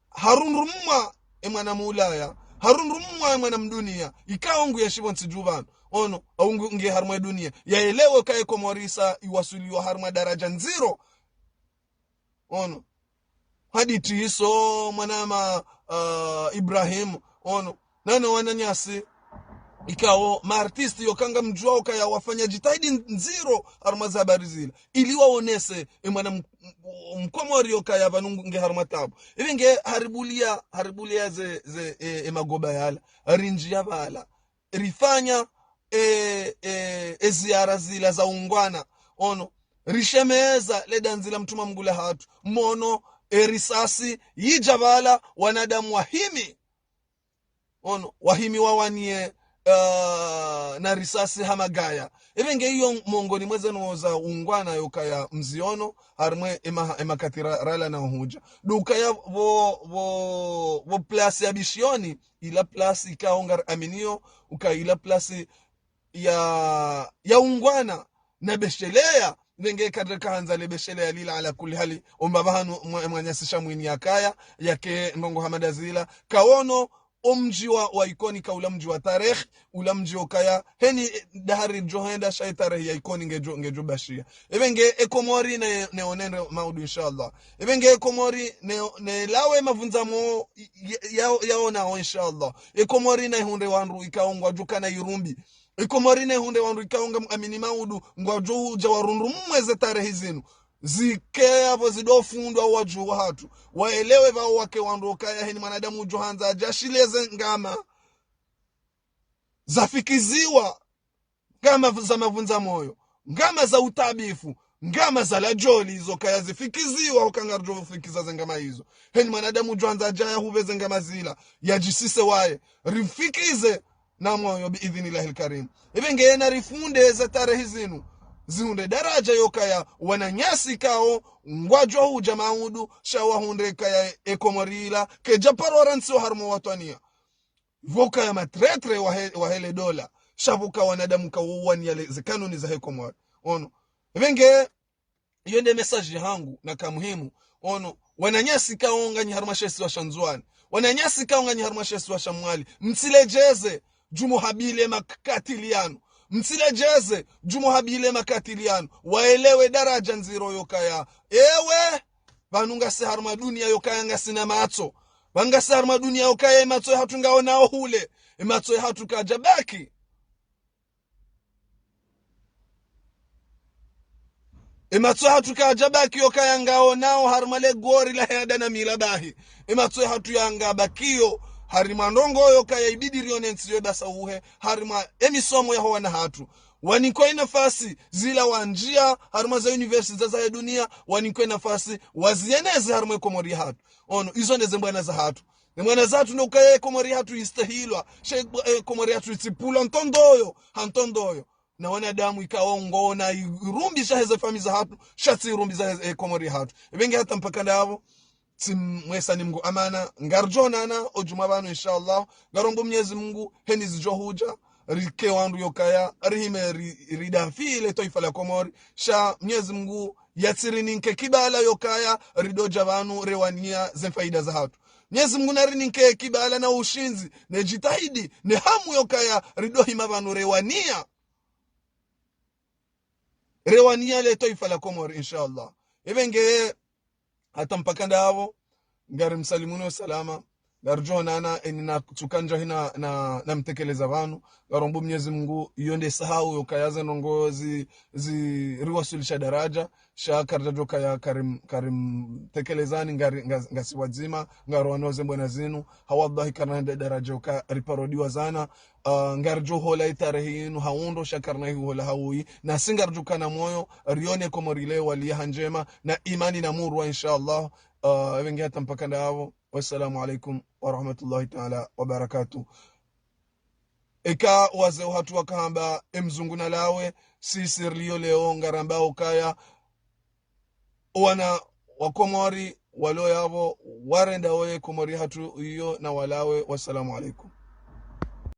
harundrumwa emwana mu Ulaya, harundrumwa emwana mdunia, ikao ngu yenshi pvontsi dju pvanu. Ono, au ngu-, nge harumwa edunia. Yaelewe ka e Komori isa iwaswiliwa harumwa daraja ndziro. Ono. Haditi iso, mwanama, ah, Ibrahim. Ono. Nano wananyasi, ikao, ma artiste yoka ngamdjuwao ukaya wafanya jitihadi ndziro harumwa ze habari zila. Ili waonese, emwana m-, m-, mkomori yokaya pvanu nge harumwa tabu. Ivi nge haribulia, haribulia ze, ze, e, emagoba yala. Harinjia pvala. Rifanya, e, e, eziara zila za ungwana. Ono. Rishemeza le dandzi la mtrumwa Mngu la hatru. Mono, erisasi, yidja pvala, wanadamu wahimi. Ono, wahimi wawanie, ah, na risasi ha magaya. Ebe nge iyo mongoni mweze no za ungwana yokaya mziono, harumwa ema, emakati ra-, rala na uhudja. Dukaya pvo, pvo, pvo place ya Bishioni, ila place ikao ngari aminio, uka ila place ya, ya ungwana, na beshelea, nenge kadre kahandza le beshelea lila ala kulli hali, omba pvahanu mwa-, mwananyasi Shamwini yakaya, yake ndrongo hama ndazila, kaono, omdji wa, wa Ikoni ka ula mdji wa tarehi, ula mdji okaya, heni, eh, dahari djo henda sha etarehi ya Ikoni ngedjo, ngedjo bashia. Ebe nge e Komori ne, ne onende maudu, inshallah. Ebe nge e Komori ne, ne lawe mavundza mo, ya, ya, yaonao, inshallah. E Komori ne hundre wandru ikao ngwadjo kana irumbi. E Komori ne hundre wandru ikao ngam amini maudu, ngwadjo udja warundrumwe ze tarehi zinu. Zike apvo zidofundwa wadjuhu wahatru. Waelewe pvao wake wandru okaya heni mwanadamu udjo handza adjashileze ngama zafikiziwa, ngama za mavundza moyo, ngama za utabifu, ngama za lajoli, izo kaya zifikiziwa, uka ngaridjo fikiza ze ngama izo. Heni mwanadamu udjo handza adja yahupve ze ngama zila, yadjisise waye, rimfikize na moyo biidhinillahi lkarim. Ebe nge yena rifunde ze tarehi zinu, zihundre daraja yokaya wananyasi kao ngwadjo hudja maudu, sha wahundre kaya e Komori ila, kedja paro rantsiwa harumwa watwania. Pvo kaya matretre wahe, wahe le dola, sha pvo ka wanadamu kao uwania le, ze kanuni zahe Komori. Ono. Ebe nge, iyo nde message hangu na ka muhimu. Ono, wananyasi kao nganyi harumwa she isiwa sha Ndzuwani. Wananyasi kao nganyi harumwa she isiwa sha Mwali. Mtsiledjeze, djumu habile makatili yanu. Mtsiledjeze, djumu habile makatili yanu. Waelewe daraja ndziro yokaya. Ewe, pvanu ngasi harumwa dunia yokaya ngasina matso. Pvanu ngasi harumwa dunia yokaya ematso yahatru ngaonao hule. Ematso yahatru kadjabaki. Ematso yahatru kadjabaki yokaya ngaonao harumwa le gori la heda na mila bahi. Ematso yahatru yangabakiyo harumwa ndrongo yokaya ibidi rione ntsi yo basa uhe, harumwa emisomo yaho wana hatru. Wanikwe nafasi zila wanjia harumwa za université zahe dunia, wanikwe nafasi wazieneze harumwa e Komori yahatru. Ono, izo nde ze mbwana zahatru. Ne mbwana zahatru no ukaya e Komori yahatru istahilwa. She, e, Komori yahatru itsipulwa ntrondoyo, ha ntrondoyo. Na wanadamu ikao ngona i-, irumbi sha heze famiyi zahatru, sha tsi irumbi zahe, e, Komori yahatru. Ebe nge hata mpaka ndapvo, tsimwesani Mngu amana, ngaridjo onana, o djumwa pvanu, inshallah. Ngarombo Mnyezi Mngu, heni zidjo hudja, rike wandru yokaya, rihime ri-, ridafi le twaifa la Komori, sha Mnyezi Mngu, yatsirininke kibala yokaya, ridodja pvanu, rewania ze faida zahatru. Mnyezi Mngu narininke kibala na ushindzi, ne jitihadi, ne hamu yokaya, ridohima pvanu rewania. Rewania le twaifa la Komori, inshallah. Ebe nge, hata mpaka ndapvo, ngarimsalimuni o salama. Ngaridjo onana eni na tsukandja hina na, na mtekeleza pvanu. Ngarombo Mnyezi Mungu, iyo nde sahau yokaya ze ndrongoo zi, zi riwaswilisha daraja. Sha karidjadjo kaya karim, karim tekelezani ngari, nga, ngasi wadzima, ngaro wanoze mbwana zinu. Ha wallahi karina nde daraja yoka riparodiwa zana. Ah, ngaridjo hola itarehi yinu ha undro, sha karina hihola ha uyi. Na si ngaridjo kana moyo, rione Komori leo waliya ha ndjema, na imani na murwa, inshallah. Ah, ewe nge hata mpaka ndapvo. Wassalamu alaikum warahmatullahi taala wabarakatuh. Eka wazee hatru wakahamba, e mzungu nalawe, sisi rilio leo ngarambao kaya, wana wa Komori, walo yapvo, warenda oye Komori hatru iyo na walawe. Wassalamu alaikum.